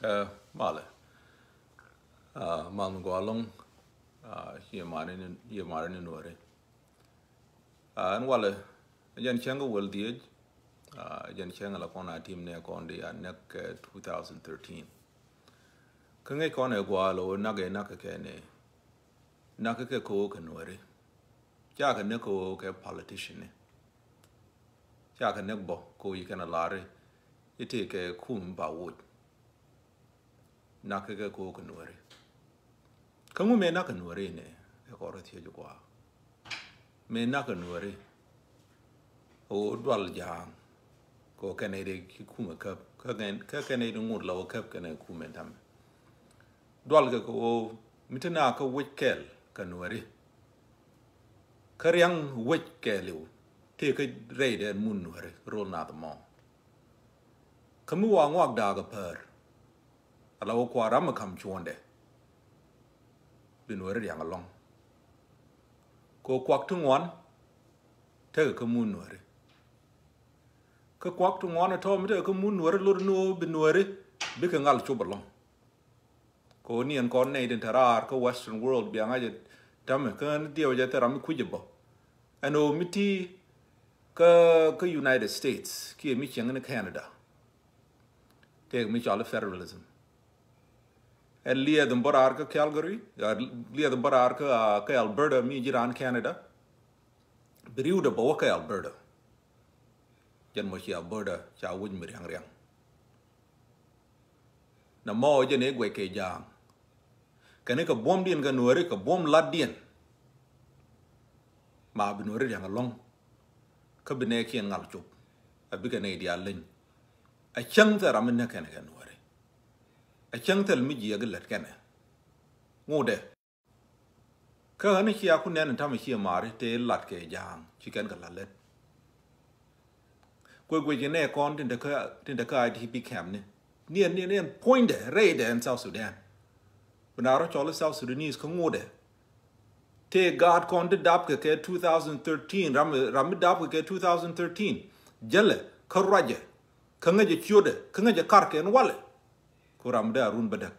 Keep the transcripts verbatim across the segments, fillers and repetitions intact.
Ɛ malɛ. Ɛ mal mi gɔaa ɛlɔ̱ŋ. Ɛ yɛ mari ni, yɛ mari ni Nuäri. Ɛ ɛn walɛ, ɛ jɛn cäŋ kɛ wäl dhieec. Ɛ jɛn cäŋ la kɔn a tim nɛ kɔn di a näk kɛ two thousand thirteen. Kä ŋäc kɔn ɛ gua̱a̱ lɔ nak ɛ nak kɛ kɛ nɛ, nak kɛ kɛ kɛ wä kɛ Nuäri. Ca kɛ näk kɛ wä kɛ politician ni. Ca kɛ näk bä kɛ wä yi kɛn a lari. Iti kɛ kum ba woc. Nak kɛ kɛ kɛ wä kɛ Nuäri. Kä ŋu mëë nak kɛ Nuäri ni ɛ kɔr thiec gua̱a̱. Mëë nak kɛ Nuäri. Ɣöö dual Ja̱a̱ŋ kɛ ɣöö kɛn nɛy ti ci kumɛ käp, kä kɛn, kä kɛn nɛy ti ŋut la wä käp kɛn ɛ kumɛ tamɛ. Dual kɛ kɛ ɣöö mi ti na kä wec kɛl kɛ Nuäri. Kä riaŋ wec kɛɛliw tëë kä rɛydɛ mun Nuäri rol nath mɔ. Kä mi wa ŋuak daak ɛ päär. Ala wä kua ram mi kam cuɔ̱ndɛ. Bi Nuäri riaŋ ɛlɔ̱ŋ. Kɛ kuak ti ŋuan tekɛ kä mun Nuäri. Kä kuak ti ŋuan ɛ tɔ̱ mi tekɛ kä mun Nuäri lot ni ɣöö bi Nuäri bikɛ ŋal cop ɛlɔ̱ŋ. Kɛ ɣöö ni ɛn kɔn nɛy tin te raar kä Western world bia ŋa̱c ɛ tämɛ kä ni diɛw jɛ thil ram mi kui̱c ɛ bä. Ɛn ɣöö mi ti kä, kä United States kiɛ mi cieŋ ni Canada. Tëëk mi cɔal i̱ federalism. Ɛn liɛth in bä raar kä Calgary, ɛ liɛth in bä raar kä, kä Alberta mi ji̱ raan Canada. Bi ri̱wdɛ bä wä kä Alberta. Jɛn mɔ ci Alberta ca wec mi riaŋ riaŋ. Na mɔ jɛn i̱ guɛc kɛ Ja̱a̱ŋ. Kɛn i̱ kɛ buɔ̱mdiɛn kɛ Nuäri kɛ buɔ̱m latdiɛn. Ma bi Nuäri riaŋ ɛlɔ̱ŋ. Kä bi nɛɛkiɛn ŋal cop. A bikɛ nɛy diaal leny. A cäŋ thil ram mi näk kɛn kɛ Nuäri. A cäŋ thil mi jiɛk i̱ lät kɛnɛ. Ŋutdɛ. Kä ɣän cia ku nɛn tamɛ cie mari tëë lat kɛ Ja̱a̱ŋ ci kɛn kɛ la lät. Kuɛ guic inɛ kɔn tin te kä, tin te kä I D P camp ni. Ni ɛn, ni ɛn, ni ɛn puɔ̱nydɛ rɛydɛ ɛn South Sudan. Bi na rɔ cɔl i̱ South Sudanese kä ŋutdɛ. Tëë gaat kɔn ti dap kɛ kɛ two thousand thirteen, ram, ram mi dap kɛ kɛ two thousand thirteen. Jälɛ, kä ruacɛ, kä ŋäcɛ ciötdɛ, kä ŋäcɛ karkɛ ɛn walɛ. Ku ram dee a run bädäk.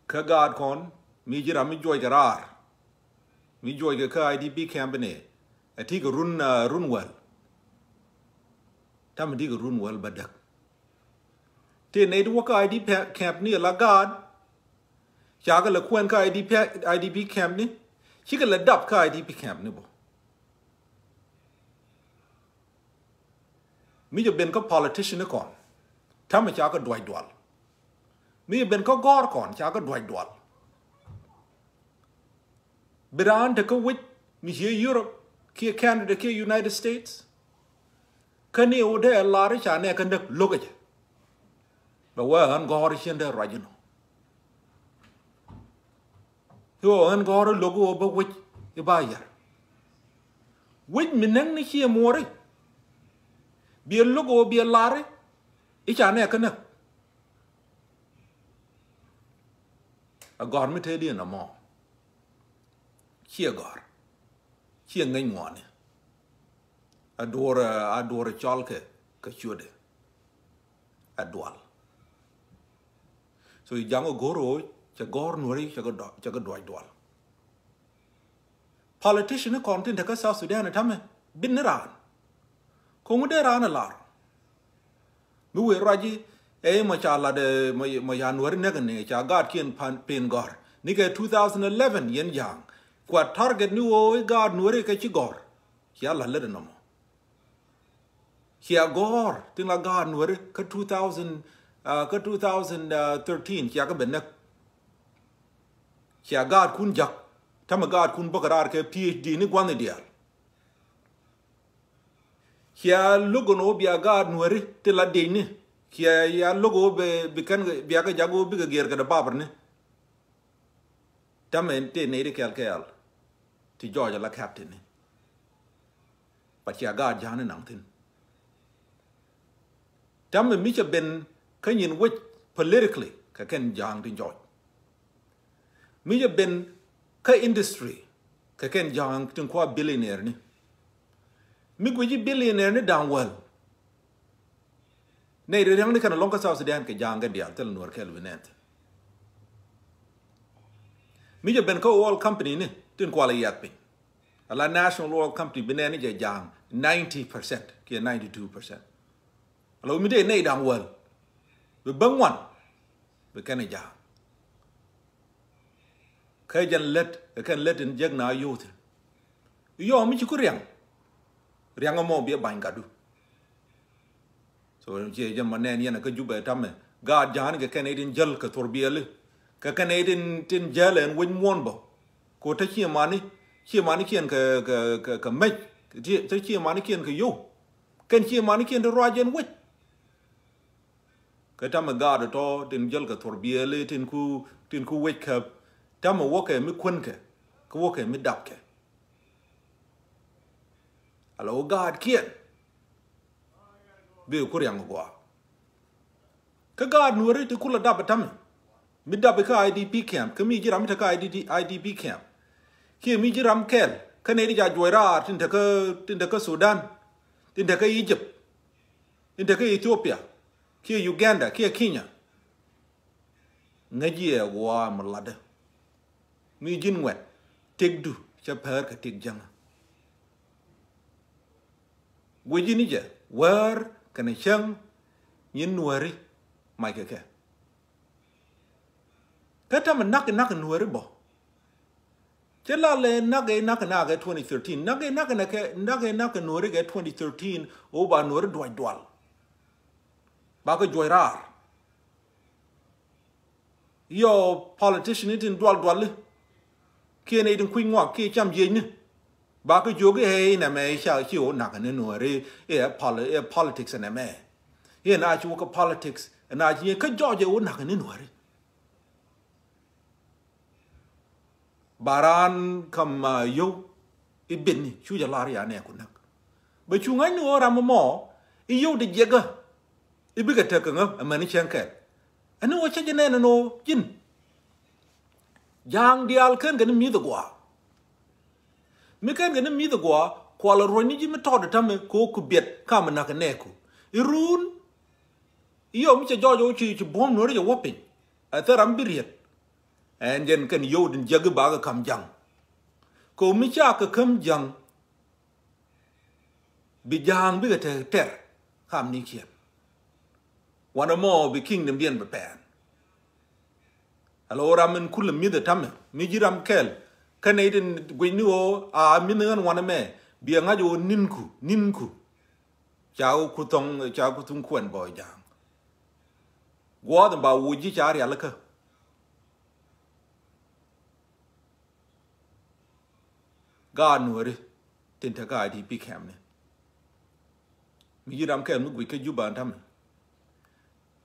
Kä gaat kɔn mi ji̱ ram mi juɔc kɛ raar. Mi juɔc kɛ kä I D P camp ni. Ɛ ti kɛ run, ah, run wäl. Tamɛ ti kɛ run wäl bädäk. Ti nɛy ti wä kä I D P camp ni la gaat. Ca kɛ lɛ kuɛn kä I D P, I D P camp ni. Cikɛ lɛ dap kä I D P camp ni bä. Mi jɛ ben kä politician ni kɔn. Tamɛ ca kɛ duac dual. Mi jɛ ben kä gɔ̱r kɔn ca kɛ duac dual. Bi raan te kä wec mi ciɛ Europe kiɛ Canada kiɛ United States. Kä ni wä dee lar ca nɛ kä näk lo̱k jɛ. Bɛ wee ɣän gɔ̱r cien dee ruac inɔ. I̱ ɣöö ɣän gɔ̱r i̱ lo̱k i̱ ɣöö bä wec i̱ ba yär. Wec mi näk ni ciɛ muɔri. Biɛ lo̱k ɣöö biɛ lar i̱ ca nɛ kä näk. A gɔ̱r mi tëëdiɛn amɔ. Ciɛ gɔ̱r. Ciɛ ŋäc ŋuɔni. A duɔr, a duɔr cɔl kɛ, kɛ ciötdɛ. A dual. So i̱ jaŋ a go̱r ɣöö cɛ gɔ̱r Nuäri cɛ kɛ dɔ-, cɛ kɛ duac dual. Politician ni kɔn tin te kä South Sudan tamɛ bin ni raan. Ko̱ŋ dee raan a lar. Mi wëë ruac i̱ ɛ mɔ ca lat ɛ mɔ, mɔ ca Nuäri näk ni ca gaatkiɛn pan, pin gɔ̱r. Ni kɛ two thousand eleven yɛn ja̱a̱ŋ. Kua target ni ɣöö i̱ gaat Nuäri kɛ ci gɔ̱r. Cia la̱t lät ɛnɔmɔ. Cia gɔ̱r tin la gaat Nuäri kä two thousand, ah, kä two thousand thirteen cia kä ben näk. Cia gaatkun ja̱k. Tämɛ gaatkun bäkɛ raar kɛ P H D ni gua̱n i̱ diaal. Cia lo̱k ɛn ɣöö bia gaat Nuäri tin la diecni. Cia ya lo̱k ɣöö bi, bi kɛn bia kɛ jak ɣöö bikɛ giɛr kɛ dee babärni. Tämɛ ti nɛy ti kɛl kɛɛl ti jɔɔc ala captain ni. But cia gaat ja̱a̱ŋ ni naŋ thi̱n. Tämɛ mi cɛ ben kä nyin wec politically kɛ kɛn ja̱a̱ŋ tin jɔɔc. Mi cɛ ben kä industry kɛ kɛn ja̱a̱ŋ tin kua billionaire ni. Mi guici billionaire ni da̱ŋ wäl. Nɛy ri riäŋni kɛn alɔŋ kä South Sudan kɛ Ja̱a̱ŋ kɛ diaal thil Nuɛr kɛl bi nɛn thi̱n. Mi jɛ ben kä oil company ni tin kual yiath piny. Ala National Oil Company bi nɛn ni jɛ Ja̱a̱ŋ ninety percent kiɛ ninety two percent. Ala mi dee nɛy da̱ŋ wäl bi bäŋ wan bi kɛn Ja̱a̱ŋ. Kä jɛn lät ɛ kɛn lät in jek na yio̱w thi̱n. Yɔm mi ci ku riaŋ. Riaŋ ɛmɔ biɛ bany gatdu. So ciɛ jɛ ma nɛn yɛn kä Jubɛ tamɛ. Gaat Ja̱a̱ŋ kɛ kɛn itin jäl kɛ thor biɛli. Kɛ kɛn itin tin jäl ɛn wec muɔn bä. Ko te ciɛ mani, ciɛ mani kiɛn kɛ, kɛ, kɛ, kɛ mec. Te ciɛ mani kiɛn kɛ yio̱w. Kɛn ciɛ mani kiɛn te ruac ɛn wec. Kɛ tamɛ gaat tɔ tin jäl kɛ thor biɛli tin ku, tin ku wec käp. Tamɛ wäkɛ mi kuänkɛ, kä wäkɛ mi dapkɛ. Ala wä gaat kiɛn. Bi ku riaŋ gua̱a̱. Kä gaat Nuɛri ti kulɛ dap ɛ tamɛ. Mi dap kä I D P camp, kä mi ji̱ ram mi te kä I D P, I D P camp. Kiɛ mi ji̱ ram kɛl, kä nɛy ti ca juɔc raar tin te kä, tin te kä Sudan, tin te kä Egypt, tin te kä Ethiopia, kiɛ Uganda, kiɛ Kenya. Ŋäc yɛ gua̱a̱ mi latdä. Mi ji̱n ŋuɛt, tëkdu cɛ päär kɛ tëk Jäŋä. Guic ji̱n ni jɛ wäär kɛnɛ cäŋ nyin Nuɛri mac kɛ kɛ. Kä tämɛ nak inak Nuɛri bä. Cɛ la lɛ nak inak inak ɛ twenty thirteen. Nak inak inak ɛ, nak inak Nuɛri kɛ twenty thirteen. Ɣöö ba Nuɛri duac dual. Ba kɛ juɔc raar. Yɔ politician itin dual dual. Kiɛ nɛ itin kui̱ ŋuak kiɛ cam jiecni. Ba kɛ jiök i̱ ɛ inɛmɛ i̱ ca ci ɣöö nak ni Nuɛri i̱ ɛ pol-, i̱ ɛ politics inɛmɛ. I̱ ɛ na ci wä kɛ politics ɛ na ci kä jɔɔc ɛ ɣöö nak ni Nuɛri. Ba raan kam, ah, yio̱w i̱ beni cu jɛ lar ya nɛ ku näk. Bɛ cu ŋa̱cni ɣöö ram mɔ i̱ yio̱w di jiɛkä i̱ bikɛ tek kɛ ŋä amäni cäŋ kɛl. Ɛn ni ɣöö cä jɛ nɛn ɛn ɣöö ji̱n Ja̱a̱ŋ diaal ken kɛ ni mi̱th ɛ gua̱a̱. Mi ken kɛ ni mi̱th ɛ gua̱a̱ kual ɛ ruɔ̱cni ji̱ mi tɔɔt ɛ tämɛ kɛ ɣöö ku biɛt kam ɛ näk ɛ nɛɛku. I̱ ruun i̱ yio̱w mi cɛ jɔɔc ɣöö ci, ci buɔ̱m Nuɛri jɛ wä piny. Ɛ thil ram bi riet. Ɛn jɛn kɛn yio̱w din jiäk i̱ bakɛ ka̱m Ja̱ŋ. Kɛ ɣöö mi ca kɛ käm Ja̱ŋ bi Ja̱a̱ŋ bikɛ te tɛr kam ni kiɛn. Wanɛ mɔ bi kingdom diɛn bi pɛn. Alo ram in kulɛ mi̱th ɛ tamɛ mi ji̱ ram kɛl. Kä nɛy tin guic ni ɣöö a mi̱th ɣän wanɛ mɛ bi ɛ ŋa̱c ɣöö ninku, ninku. Ca ku thɔŋ, ca ku thuŋ kuɛn bɔ Ja̱a̱ŋ. Guɔ̱ɔ̱th in ba wuc ji̱ ca rialikä. Gaat Nuɛri tin te kä I D P camp ni. Mi ji̱ ram kɛl mi guic kä Juba tamɛ.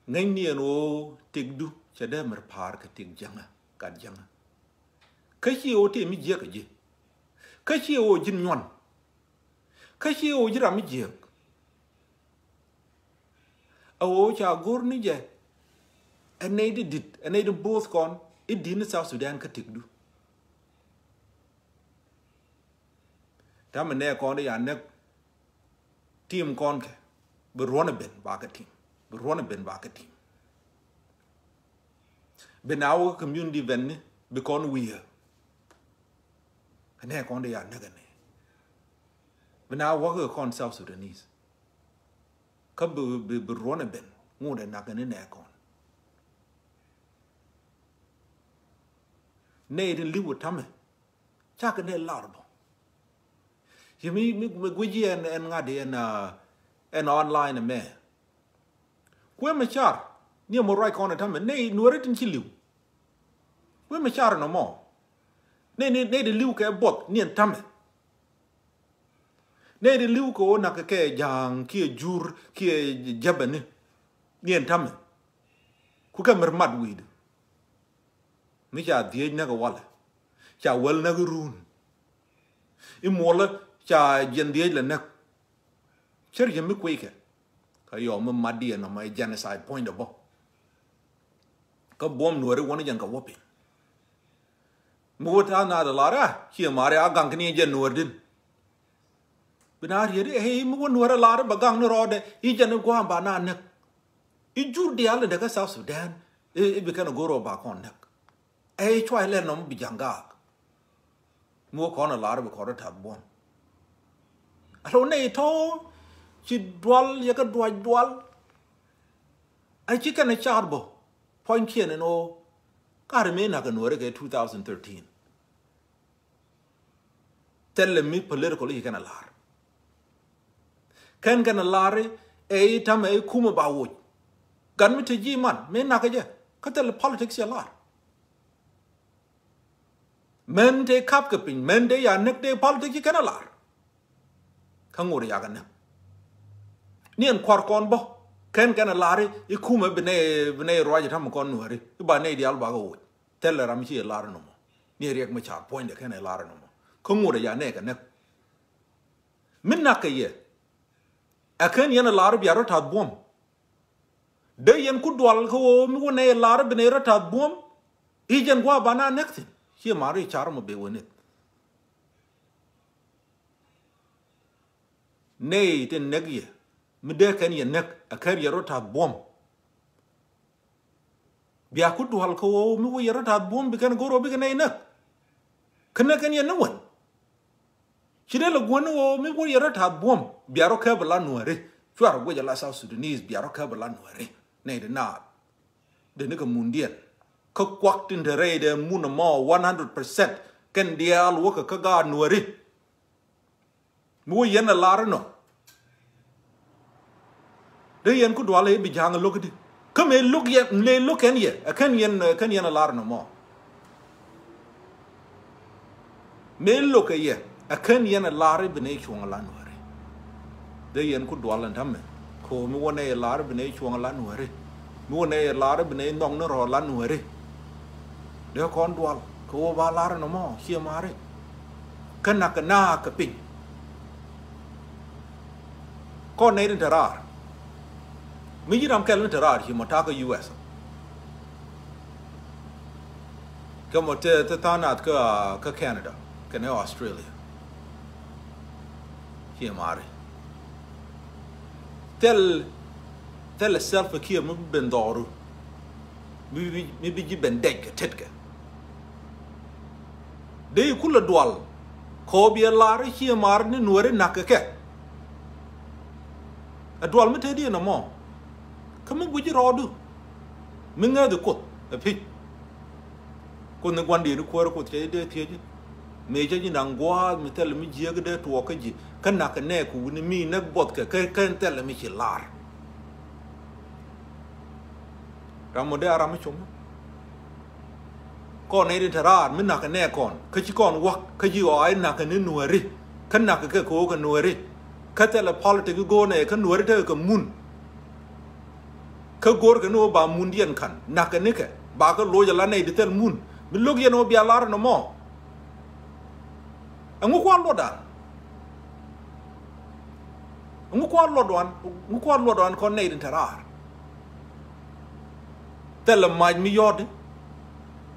Ŋäcni ɛn ɣöö tëkdu cɛ dee mɛr pa̱a̱r kɛ tëk Jäŋä, gat Jäŋä. Kä ci ɣöö tëë mi jiäk ɛ ji̱. Kä ci ɣöö ji̱n nyuan. Kä ci ɣöö ji̱ ram mi jiäk. A ɣöö ca go̱r ni jɛ. Ɛ nɛy di di̱t, ɛ nɛy di bo̱o̱th kɔn i̱ di̱t ni South Sudan kä tëkdu. Tamɛ nɛ kɔn di ya näk tim kɔn kɛ. Bi ruɔ̱n ɛ ben bakɛ tim. Bi ruɔ̱n ɛ ben bakɛ tim. Bi na wä community event ni bi kɔn wi̱i̱. Ɛ nɛ kɔn di ya näk ɛ nɛ. Bi na wä kɛ kɔn South Sudanese. Kä bi, bi, bi ruɔ̱n ɛ ben ŋut ɛ nak ni nɛ kɔn. Nɛ itin li̱w ɛ tamɛ. Cakɛ nɛ lar bɔ. Ci mi, mi, mi guic ɛn, ɛn ŋa̱t ɛn, ah, ɛn online ɛmɛ. Kuɛ mɛ car ni ɛmɔ ruac kɔn ɛ tamɛ nɛ Nuɛri tin ci li̱w. Kuɛ mɛ car nɔmɔ. Nɛ, nɛ, nɛ di li̱w kɛ buɔth ni ɛn tamɛ. Nɛ di li̱w kɛ wä nak kɛ Ja̱a̱ŋ kiɛ jur kiɛ jäbɛni. Ni ɛn tamɛ. Ku kɛ mɛr mat wi̱i̱dɛ. Mi ca dhiec näk ɛ walɛ. Ca wäl näk ɛ ruun. I̱ muɔlä ca jiɛn dhiec lɛ näk. Cär jɛ mi kui̱kɛ. Kä yɔm mi mat diɛn nɔmɔ ɛ genocide puɔ̱nydɛ bä. Kä buɔ̱m Nuɛri wä ni jɛn kɛ wä piny. Mi wä ta̱a̱ naath ɛ lar a ciɛ mari a gaŋ kɛ ni jɛn Nuɛrdin. Bi na riet i̱ ɛ mi wä Nuɛr ɛ lar i̱ bɛ gaŋ ni rɔɔdɛ i̱ jɛn i̱ gua̱a̱m ba na näk. I̱ jur diaal in dee kä South Sudan i̱ bi kɛn a go̱r ɔ ba kɔn näk. Ɛ i̱ cuay lɛl nɔm bi ja̱ŋ gaak. Mi wä kɔn a lar bi kɔn rɔ tath buɔ̱m. A lo̱w nɛy tɔ̱ ci dual yɛ kä duac dual. A ci kɛn a car bä puɔ̱nykiɛn ɛn ɣöö ka ri mi nak a Nuäri kɛ two thousand thirteen. Thilɛ mi political i̱ kɛn a lar. Kɛn kɛn a lar i̱ ɛ i̱ ta̱mɛ i̱ kumɛ ba woc. Gat mi te ji̱ man mi nak kɛ jɛ kä thilɛ politics i̱ lar. Mɛn te kap kɛ piny, mɛn te ya näk te politics i̱ kɛn a lar. Kä ŋot ya kɛ näk. Ni ɛn kuar kɔn bä kɛn kɛn a lar i̱ kumɛ bi nɛy bi nɛy ruac i̱ ta̱mɛ kɔn Nuäri i̱ ba nɛy diaal ba kɛ woc. Thilɛ ram ci lar nɔmɔ. Ni Riɛk Macar puɔ̱nydɛ kɛn ɛ lar nɔmɔ. Kä ŋot ɛ ya nɛɛkɛ näk. Mi nak kɛ yɛ. Ɛ kɛn yɛn ɛ lar bia rɔ tath buɔ̱m. Dee yɛn ku dual kä ɣöö mi wä nɛy ɛ lar bi nɛy rɔ tath buɔ̱m. I̱ jɛn gua̱a̱ ba na näk thi̱n. Ciɛ mar i̱ car mɔ bee wä nith. Nɛy tin näk yɛ. Mi dee kɛn yɛ näk. Ɛ kɛn yɛ rɔ tath buɔ̱m. Bia ku dual kä ɣöö mi wä yɛ rɔ tath buɔ̱m bi kɛn go̱r ɣöö bi kɛn nɛy näk. Kä näk kɛn yɛ ni wän. Ci dee lɛ guäni ɣöö mi wä yɛ rɔ tath buɔ̱m bia rɔ kɛ bi la Nuäri. Cuarɛ guic ala South Sudanese bia rɔ kɛ bi la Nuäri. Nɛy di naath. Dee ni kɛ mundiɛn. Kä kuak tin te rɛy dee mun ɛmɔ one hundred percent. Kɛn diaal wä kɛ kä gaat Nuäri. Mi wä yɛn a lar inɔ. Dee yɛn ku dual i̱ bi ja̱a̱ŋ lo̱k di. Kä mëë lo̱k yɛn, mëë lo̱k kɛn yɛ. Ɛ kɛn yɛn, ɛ kɛn yɛn a lar inɔ mɔ. Mëë lo̱k kɛ yɛ. Ɛ kɛn yɛn a lar i̱ bi nɛy cuɔ̱ŋ a la Nuäri. Dee yɛn ku dual in ta̱mɛ. Kɛ ɣöö mi wä nɛy lar i̱ bi nɛy cuɔ̱ŋ a la Nuäri. Mi wä nɛy lar i̱ bi nɛy nhɔk ni rɔ̱ a la Nuäri. Dee kɔn dual kɛ ɣöö ba lar inɔ mɔ ciɛ mari. Kä nak kɛ naak kɛ piny. Kɔn nɛy tin te raar. Mi ji̱ ram kɛl ni te raar ci mɔ ta̱a̱ kä U S. Kɛ mɔ te, te tha̱a̱ŋ nath kä, kä Canada kɛnɛ Australia. Ciɛ mari. Thil, thil Salva Kiir mi bi ben dhɔru. Mi bi, mi bi ji̱ ben dɛc kɛ tetkɛ. Dee i̱ kulɛ dual. Kɛ ɣöö biɛ lar i̱ ciɛ mar ni Nuäri nak kɛ kɛ. Ɛ dual mi te diɛn ɛmɔ. Kä mi guic i̱ rɔɔdu. Mi ŋäth i̱ Kuoth ɛ pi̱c. Kuoth ni gua̱ndiɛn i̱ kuäär Kuoth cɛ ji̱ dee thiec i̱. Mëë cä ji̱ naŋ gua̱a̱th mi thilɛ mi jiääk dee tuɔɔk kä ji̱. Kä nak kɛ nɛɛk kɛ wi̱ni mi näk buɔth kɛ kä kɛn thilɛ mi ci lar. Ram mɔ dee a ram mi com. Kɔn nɛy tin te raar mi nak kɛ nɛɛk kɔn kä ci kɔn wak kä ji̱ ɣɔaa i̱ nak kɛ ni Nuäri. Kä nak kɛ kɛ kɛ ɣöö kɛ Nuäri. Kä thilɛ politik i̱ go̱o̱r nɛy kä Nuäri tekɛ kɛ mun. Kä go̱o̱r kɛ ni ɣöö ba mundiɛn ka̱n nak kɛ nikɛ ba kɛ loc ala nɛy ti thil mun mi lo̱k yɛn ɣöö bia lar ɛn ɛmɔ. Ɛŋu kua̱r luɔtdan? Ɛŋu kua̱r luɔtdan? Ɛŋu kua̱r luɔtdan kɔn nɛy tin te raar? Thilɛ mac mi yɔ̱ɔ̱t di.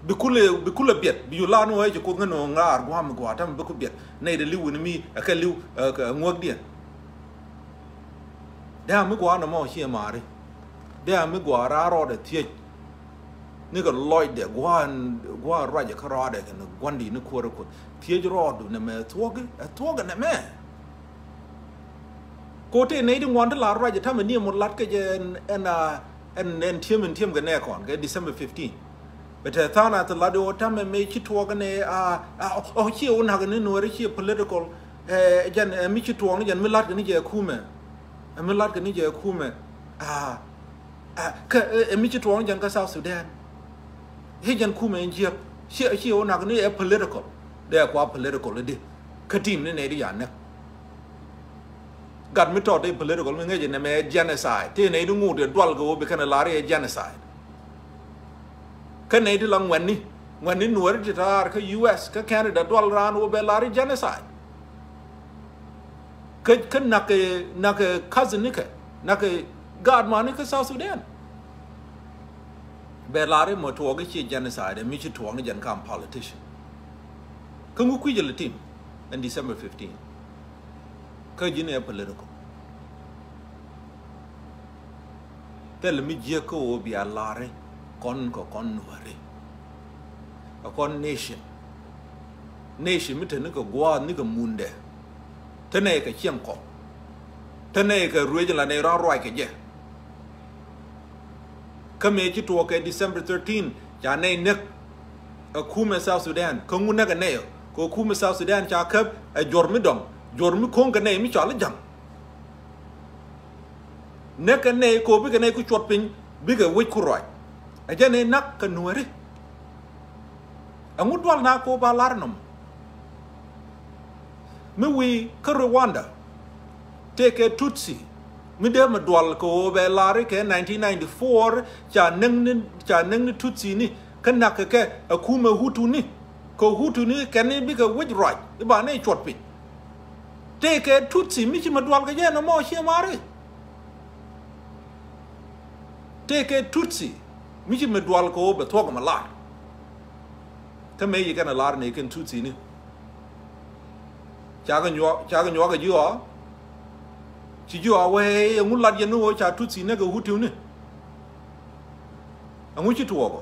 Bi kulɛ, bi kulɛ biɛt bi yu lar ni ɣöö ɛ ci Kuoth ŋän ɣöö ŋaar gua̱a̱m mi gua̱a̱ ta̱mɛ bi ku biɛt nɛy ti li̱w wi̱ni mi ɛ kɛ li̱w ɛ ŋuäkdiɛn. Dee a mi gua̱a̱r nɔmɔ ciɛ maari. Dee a mi gua̱a̱r a rɔɔdɛ thiec. Ni kɛ lɔcdɛ gua̱a̱r, gua̱a̱r ruacɛ kä rɔɔdɛ kɛn gua̱ndi̱ ni kuäärä Kuoth. Thiec rɔɔdu nɛmɛ thuɔ̱ki, ɛ thuɔ̱kɛ nɛmɛ. Ko̱ tëë nɛy ti ŋuan ti la ruacɛ ta̱mɛ ni ɛmɔ lat kɛ jɛ ɛn, ɛn, ɛn, ɛn ti̱em ɛn ti̱em kɛ nɛɛkɔn kɛ December fifteen. Bɛ te tha̱a̱ŋ a thil lat i̱ ɣöö ta̱mɛ mëë ci tuɔɔk ɛn ɛ a, a, ɔ, ciɛ wä nak ni Nuäri ciɛ political, ɛ, jɛn, ɛ, mi ci tuɔɔk ni jɛn mi la̱tkɛ ni jɛ kumɛ. Ɛ mi la̱tkɛ ni jɛ kumɛ. A, a, kä, ɛ, ɛ, mi ci tuɔɔk ni jɛn kä South Sudan. I̱ jɛn kumɛ in jiäk. Ciɛ, ciɛ wä nak ni ɛ political. Dee kua political i̱di. Kä tim ni nɛy di ya näk. Gat mi tɔt i̱ political mi ŋäcɛ nɛmɛ ɛ genocide. Tëë nɛy di ŋot i̱ dual kɛ ɣöö bi kɛn ɛ lar i̱ ɛ genocide. Kä nɛy ti la ŋuɛ̈tni, ŋuɛ̈tni Nuäri ti ta̱a̱r kä U S kä Canada dual raan wä bɛ lar i̱ genocide. Kä, kä nakɛ, nakɛ cousin nikɛ, nakɛ gaatmanikɛ South Sudan. Bɛ lar i̱ mɔ tuɔɔk i̱ ci genocide, mi ci tuɔɔk ni jɛn kam politician. Kä ŋu kui̱c ilɛ tim ɛn December fifteen. Kä ji̱n ɛ political. Thilɛ mi jiäk kä ɣöö bia la̱ri kɔn kɛ kɔn Nuääri. Ɛ kɔn nation. Nation mi te ni kɛ gua̱a̱th ni kɛ mundɛ. Te nɛy kɛ ciɛŋ kɔp. Te nɛy kɛ ruëëc la nɛy rɔ̱ ruac kɛ jɛ. Kä mëë ci tuɔɔk kɛ December thirteen ca nɛy näk ɛ kumɛ South Sudan. Kä ŋu näk ɛ nɛy ɔ? Kɛ kumɛ South Sudan ca käp ɛ juɔ̱r mi dɔ̱ŋ, juɔ̱r mi ko̱ŋ kɛ nɛy mi cɔal i̱ ja̱ŋ. Näk kɛ nɛy kɛ ɣöö bikɛ nɛy ku cuɔt piny bikɛ wec ku ruac. Ɛ jɛn ɛ näk kɛ Nuääri. Ɛŋu dual na kɛ ɣöö ba la̱r nɔmɔ? Mi wi̱i̱ kä Rwanda tëëkɛ Tutsi mi dee mi dual kɛ ɣöö bɛ la̱ri kɛ nineteen ninety-four ca näk ni, ca näk ni Tutsi ni kä näk kɛ kɛ ɛ kumɛ Hutu ni. Kɛ Hutu ni kɛn ni bikɛ wec ruac i̱ ba nɛy cuɔt piny. Tëëkɛ Tutsi mi ci mi dual kɛ jɛ nɔmɔ, ciɛ maari. Tëëkɛ Tutsi mi ci mi dual kɛ ɣöö bɛ thuɔ̱k mi la̱r. Kä mëë ci kɛn ɛ la̱r ni kɛn Tutsi ni. Cakɛ nyuak, cakɛ nyuak ɛ ji̱ ɣɔaa. Ci ji̱ ɣɔaa wee ɛŋu lat yɛn ni ɣöö ca Tutsi näk kɛ Hutu ni. Ɛŋu ci tuɔɔk ɔ?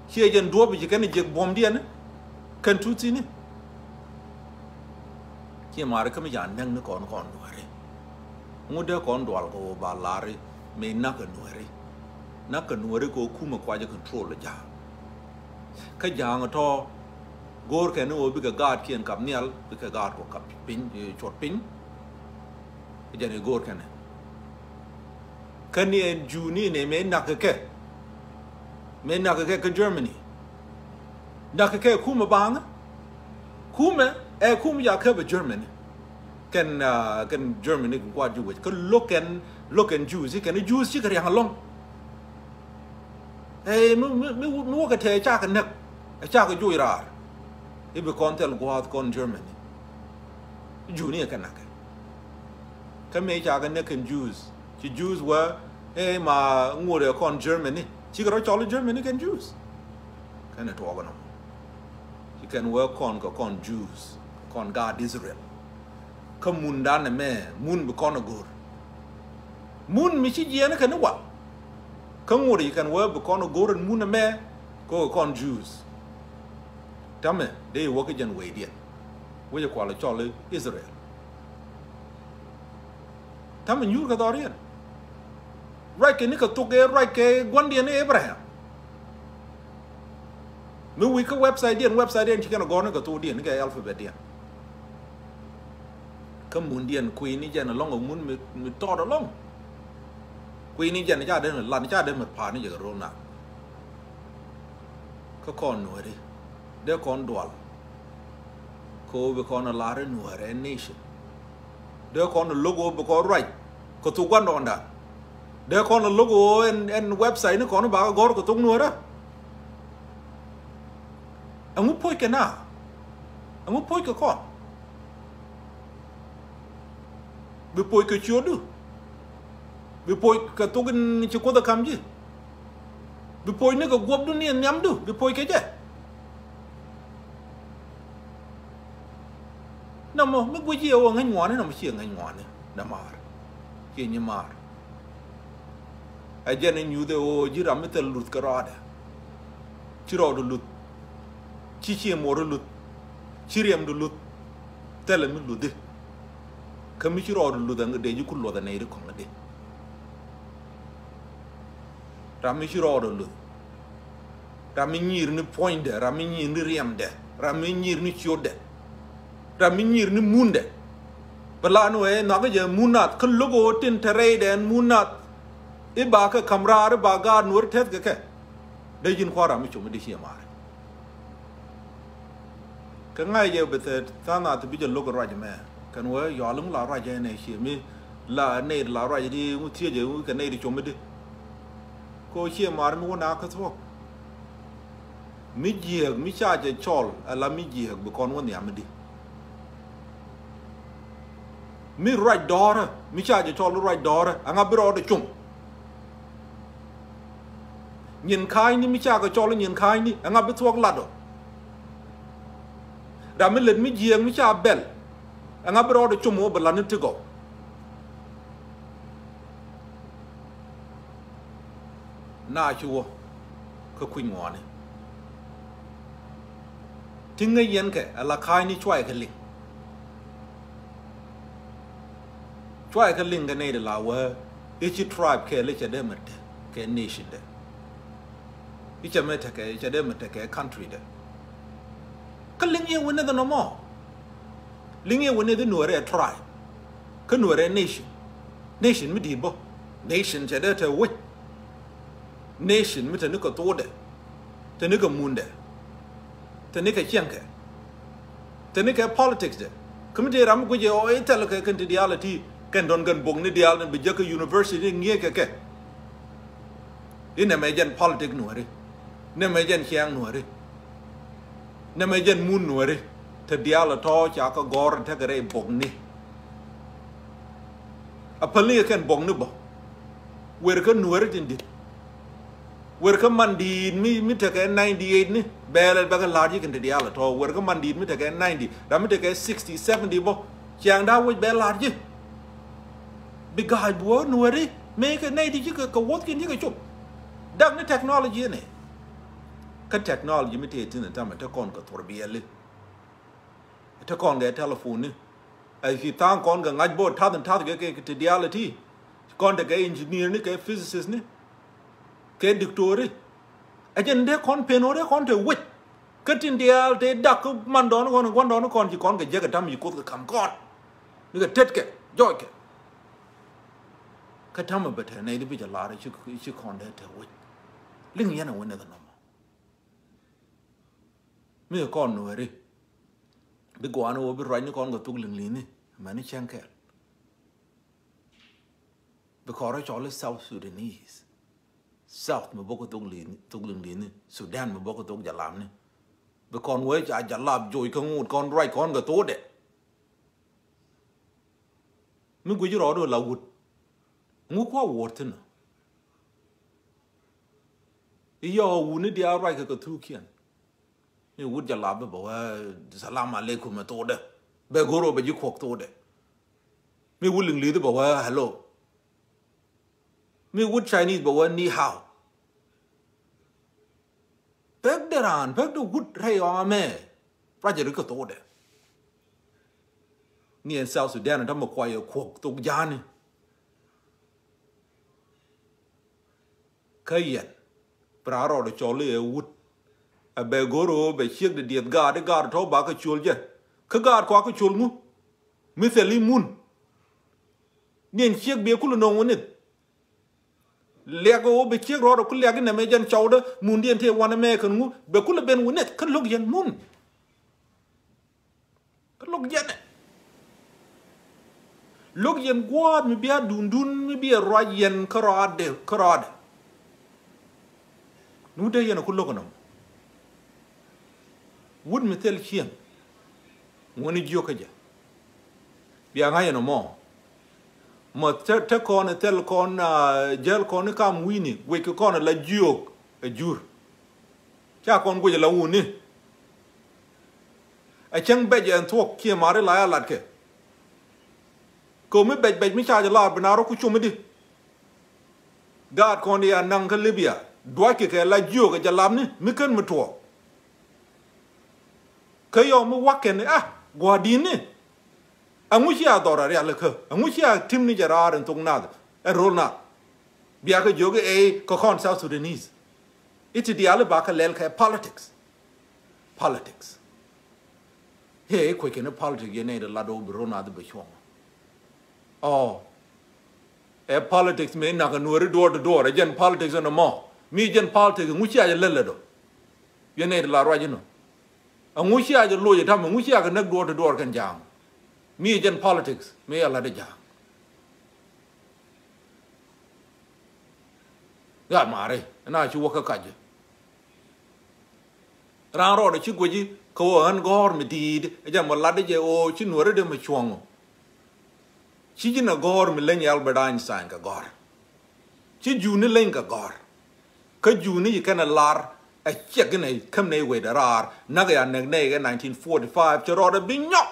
Ciɛ jɛn duɔ̱ɔ̱p ci kɛn jiɛk buɔ̱mdiɛn kɛn Tutsi ni. Ciɛ maari kä mi ca näk ni kɔn kɔn Nuääri. Ɛŋu dee kɔn dual kɛ ɣöö ba la̱ri mëë näk kɛ Nuääri. Näk kɛ Nuääri kɛ ɣöö kumɛ kuacä control ja̱a̱ŋ. Kä ja̱a̱ŋ tɔ̱ go̱o̱rkɛ ni ɣöö bikɛ gaatkiɛn kap nhial, bikɛ gaatkɔ kap piny, eh, cuɔt piny. Jɛn i̱ go̱o̱rkɛ ni. Kä ni ɛn Juu ni nɛ mëë näk kɛ kɛ. Mëë näk kɛ kɛ kä Germany. Näk kɛ kɛ kumɛ baaŋä. Kumɛ ɛ kumɛ ca käp ɛ Germany. Kɛn, ah, kɛn Germany kɛ kuat ji̱ wec. Kä lo̱k kɛn, lo̱k kɛn Jews, kɛn Jews cikɛ ria̱ŋ ɛlɔ̱ŋ. Ɛ mi, mi, mi, mi wäkɛ tɛɛ cakɛ näk. Ɛ cakɛ joc raar. I̱ bi kɔn thil gua̱a̱th kɔn Germany. Juu ni ɛ kɛ näkɛ. Kä mëë ca kɛ näk kɛn Jews. Ci Jews wä, ɛ ma ŋuɔ̱t ɛ kɔn Germany. Cikɛ rɔ cɔl i̱ Germany kɛn Jews. Kɛn ɛ tuɔɔk ɛnɔ. Ci kɛn wä kɔn kɛ kɔn Jews. Kɔn gaat Israel. Kä mundan ɛmɛ, mun bi kɔn ɛ go̱r. Mun mi ci jiɛɛn kɛn i̱ wal. Kä ŋuɔ̱t i̱ kɛn wä bi kɔn ɛ go̱r ɛn mun ɛmɛ, kɛ kɔn Jews. Täämɛ, dee i̱ wä kä jɛn wecdiɛn. Wec ɛ kual ɛ cɔl i̱ Israel. Täämɛ nyuur kɛ dhɔriɛn. Ruac kɛ ni kɛ thok ëë ruac kɛ gua̱ndiɛn i̱ Abraham. Mi wi̱i̱ kä website diɛn, website diɛn ci kɛn a gɔ̱r ni kɛ thok diɛn, ni kɛ alphabet diɛn. Kä mun diɛn kui̱ ni jɛn ɛlɔ̱ŋ ɛ mun mi, mi tɔɔt ɛlɔ̱ŋ. Kui̱ ni jɛn ca den mi lat, ca den mi pa̱a̱t ni jɛ kɛ ro̱l na. Kä kɔn Nuääri. Dee kɔn dual. Kɛ ɣöö bi kɔn a lar i̱ Nuäärɛ nation. Dee kɔn a lo̱k ɣöö bi kɔn ruac kɛ thok gua̱ndɔɔŋdan. Dee kɔn a lo̱k ɣöö ɛn, ɛn website ni kɔn bakɛ gɔ̱r kɛ thok Nuäärä. Ɛŋu poc kɛ na? Ɛŋu poc kɛ kɔn? Bi poc kɛ ciötdu. Bi poc kɛ thok in ci Kuoth ɛ ka̱m ji̱. Bi poc ni kɛ guɔ̱pdu ni nhiamdu. Bi poc kɛ jɛ. Nɔmɔ mi guic i̱ ɛ ɣöö ŋäc ŋuani, nɔmɔ ciɛ ŋäc ŋuani. Nɛ maar. Ciɛ nyi maar. Ɛ jɛn ɛ nyuuth ɛ ɣöö ji̱ ram mi thil luth kɛ rɔɔdɛ. Ci rɔɔdu luth. Ci ciɛ muɔɔru luth. Ci riɛmdu luth. Thilɛ mi luthi. Kä mi ci rɔɔdu luth ɛn dee ji̱ ku luɔth ɛ nɛy ri kɔŋ ɛ dee. Ram mi ci rɔɔdu luth. Ram mi nyiir ni puɔ̱nydɛ, ram mi nyiir ni riɛmdɛ, ram mi nyiir ni ciötdɛ, ram mi nyiir ni mundɛ. Bɛ la ni wee nhɔakä jɛ mun nath, kä lo̱k ɣöö tin te rɛydɛ ɛn mun nath. I̱ ba kɛ ka̱m raar, i̱ ba gaat Nuäär tɛth kɛ kɛ. Dee ji̱n kua̱r ram mi com i̱ dee ciɛ maarɛ. Kɛ ŋa̱c jɛ bi thɛ tha̱a̱ŋ nath bi jɛ lo̱k ruac ɛmɛ. Kɛn wee yɔal i̱ ŋu la ruac ɛn ɛ ciɛ mi la nɛy la ruac di ŋu thiec ɛ ŋu kɛ nɛy di com i̱di. Kɛ ɣöö ciɛ maarɛ mi wä na kä thuɔ̱k. Mi jiääk mi ca jɛ cɔl ala mi jiääk bi kɔn wä nhiam i̱di. Mi ruac dɔ̱ɔ̱rä mi ca jɛ cɔl ruac dɔ̱ɔ̱rä ɛŋa bi rɔɔdɛ com. Nyin ka̱a̱cni mi ca kɛ cɔl nyin ka̱a̱cni ɛŋa bi thuɔ̱k lat ɔ. Ram mi lät mi jiääk mi ca bɛl ɛŋa bi rɔɔdɛ com ɔ bi lat ni ti gɔw. Na ci wä kä kui̱ny ŋuani. Ti ŋäc yɛn kɛ ala ka̱a̱cni cuayɛ kɛ liŋ. Cuayɛ kɛ liŋ kɛ nɛy di la wä i̱ ci tribe kɛɛl i̱ cɛ dee mɛ te kɛ nation dɛ. I̱ cɛ mɛ te kɛ, cɛ dee mɛ te kɛ country dɛ. Kä liŋ yɛ wä neth nɔmɔ. Liŋ yɛ wä neth i̱ Nuɛrɛ ɛ tribe. Kä Nuɛrɛ ɛ nation. Nation mi di̱i̱t bä. Nation cɛ dee te wec. Nation mi te ni kɛ thokdɛ, te ni kɛ mundɛ, te ni kɛ ciɛŋkɛ, te ni kɛ politics dɛ. Kä mi te ram mi guic ɛ ɔ i̱ thɛl kɛ kɛn ti diaal ɛ ti kɛn dɔ̱n kɛn bok ni diaal ni bi jek kä university ŋi̱eec kɛ kɛ. I̱ nɛmɛ jɛn politics Nuɛri. Nɛmɛ jɛn ciɛŋ Nuɛri. Nɛmɛ jɛn mun Nuɛri. Te diaal ɛ tɔ̱ ca kɛ gɔ̱r tekɛ rɛy bok ni. A päl ni kɛ kɛn bok ni bä. Wer kä Nuɛri tin di̱t. Wer kä man di̱i̱t mi, mi tekɛ ninety eight ni bɛɛl bɛ kɛ la̱r ji̱ kɛn ti diaal ɛ tɔ̱. Wer kä man di̱i̱t mi tekɛ ninety, ram mi tekɛ sixty, seventy bä. Ciaŋ da̱a̱ wec bɛ la̱r ji̱. Bi ga̱a̱c buɔ̱ɔ̱r Nuɛri mëë kɛ ninety ji̱ kɛ, kɛ wuɔ̱thkiɛn ji̱ kɛ cop. Dak ni technology ni. Kä technology mi tëë tin tamɛ te kɔn kɛ thuɔr biɛli. Te kɔn kɛ telephone ni. A ci tha̱a̱ŋ kɔn kɛ ŋa̱c bä ta̱th in ta̱th kɛ, kɛ, kɛ ti diaal ti. Kɔn te kɛ engineer ni, kɛ physicist ni. Kɛ doctor ni. A jɛn dee kɔn pen ɣöö dee kɔn te wec. Kä tin diaal te dak kä man dɔɔni kɔn, gua̱n dɔɔni kɔn ci kɔn kɛ jek kɛ tam ci koth kɛ ka̱m kɔn. Ni kɛ tet kɛ, jɔc kɛ. Kä tamɛ bɛ te nɛy di bi jɛ lar ci, ci kɔn dee te wec. Liŋ yɛn a wä nɛth nɔmɔ. Mi kɔn Nuɛri. Bi gua̱a̱ni wä bi ruacni kɔn kɛ thuk liŋli̱ni. Mɛni cäŋ kɛl. Bi kɔn rɔ cɔl i̱ South Sudanese. South mi bä kɛ thuk liŋli̱ni. Sudan mi bä kɛ thuk jalamni. Bi kɔn wee ca jalap joc kä ŋut kɔn ruac kɔn kɛ thokdɛ. Mi guic rɔɔdu la wut. Ŋu kua wuɔr thi̱n ɔ. I̱ yɔ wuni diaal ruac kɛ kɛ thukiɛn. Mi wut jalap bä wä salam aleikum ɛ thokdɛ. Bɛ go̱r ɔ bɛ ji̱ kuɔk thokdɛ. Mi wut liŋli̱th bä wä hello. Mi wut Chinese bä wä ni hao. Pek de raan, pek de wut rɛy ɣɔmɛ. Ruacɛ ri kɛ thokdɛ. Ni ɛn South Sudan tamɛ kuayɛ kuɔk thok ja̱a̱ni. Kä yɛn bi raan rɔɔdɛ cɔl i̱ ɛ wut. A bɛ go̱r ɣöö bɛ ciek di dieth gaat i̱ gaat tɔ̱ ba kɛ col jɛ. Kä gaat kua kɛ col ŋu? Mi thil i̱ mun. Ni ɛn ciek biɛ kulɛ nöŋ wä nith. Liak ɣöö bɛ ciek rɔɔdɛ ku liak inɛ mɛ jɛn cɔwdä mundiɛn tëë wanɛ mɛ kɛn ŋu bɛ kulɛ ben wä nith kä lo̱k yɛn mun. Kä lo̱k yɛn ɛ. Lo̱k yɛn gua̱a̱th mi bia dundun mi bia ruac yɛn kä rɔaadɛ, kä rɔaadɛ. Ni wut dee yɛn ɛ ku lo̱k ɛnɔm. Wut mi thil cieŋ. Ŋuɔ̱ni jiök kä jɛ. Bia ŋa̱c ɛn ɛmɔ. Mɔ te, te kɔn ɛ thil kɔn, ah, jäl kɔn i̱ kam wi̱i̱ni wec kɛ kɔn ɛ la jiök ɛ jur. Ca kɔn guic ɛ la wuni. Ɛ cäŋ bɛc ɛn thuɔ̱k kiɛ mari la ya latkɛ. Kɛ mi bɛc bɛc mi ca jɛ laar bi na rɔ ku cum i̱di. Gaat kɔn di a naŋ kä Libya duackɛ kɛ la jiök ɛ jɛ lapni mi kän mi tuɔɔk. Kä yɔm mi wa̱k kɛn a gua̱di̱n ni. Aŋu ci a dhɔr a rial kä aŋu ci a tim ni jɛ raar in thok nath ɛn ro̱l nath. Bia kɛ jiök i̱ ɛ kɛ kɔn South Sudanese. I̱ ti diaal i̱ ba kɛ lɛl kɛ politics. Politics. Ɛ kuec kɛn i̱ politics yɛn nɛy di lat ɣöö bi ro̱l nath i̱ bɛ cuɔ̱ŋ. Ɔ. Ɛ politics mëë nak ɛ Nuɛri door to door ɛ jɛn politics ɛn ɛmɔ. Mi jɛn politics ŋu cia jɛ lät lät ɔ. Yɛn nɛy ti la ruac inɔ. Ɛŋu cia jɛ loc ɛ tam ɛŋu cia kɛ näk door to door kɛn ja̱a̱ŋ. Mi jɛn politics mëë yɛ lat ɛ ja̱a̱ŋ. Gat maari ɛn a ci wä kä kacä. Raan rɔɔdɛ ci gueci kɛ ɣöö ɣän gɔ̱r mi di̱i̱t ɛ jɛn mɔ latdä jɛ ɣöö ci Nuɛri dee mɛ cuɔ̱ŋ ɔ. Ci ji̱n ɛ gɔ̱r mi leny Albert Einstein kɛ gɔ̱r. Ci Juni leny kɛ gɔ̱r. Kä Juni ci kɛn ɛ lar ɛ ciɛk inɛ käm nɛ i̱ wecdɛ raar nak ɛ ya nɛk nɛ i̱ kɛ nineteen forty-five ci rɔɔdɛ bi nyɔk.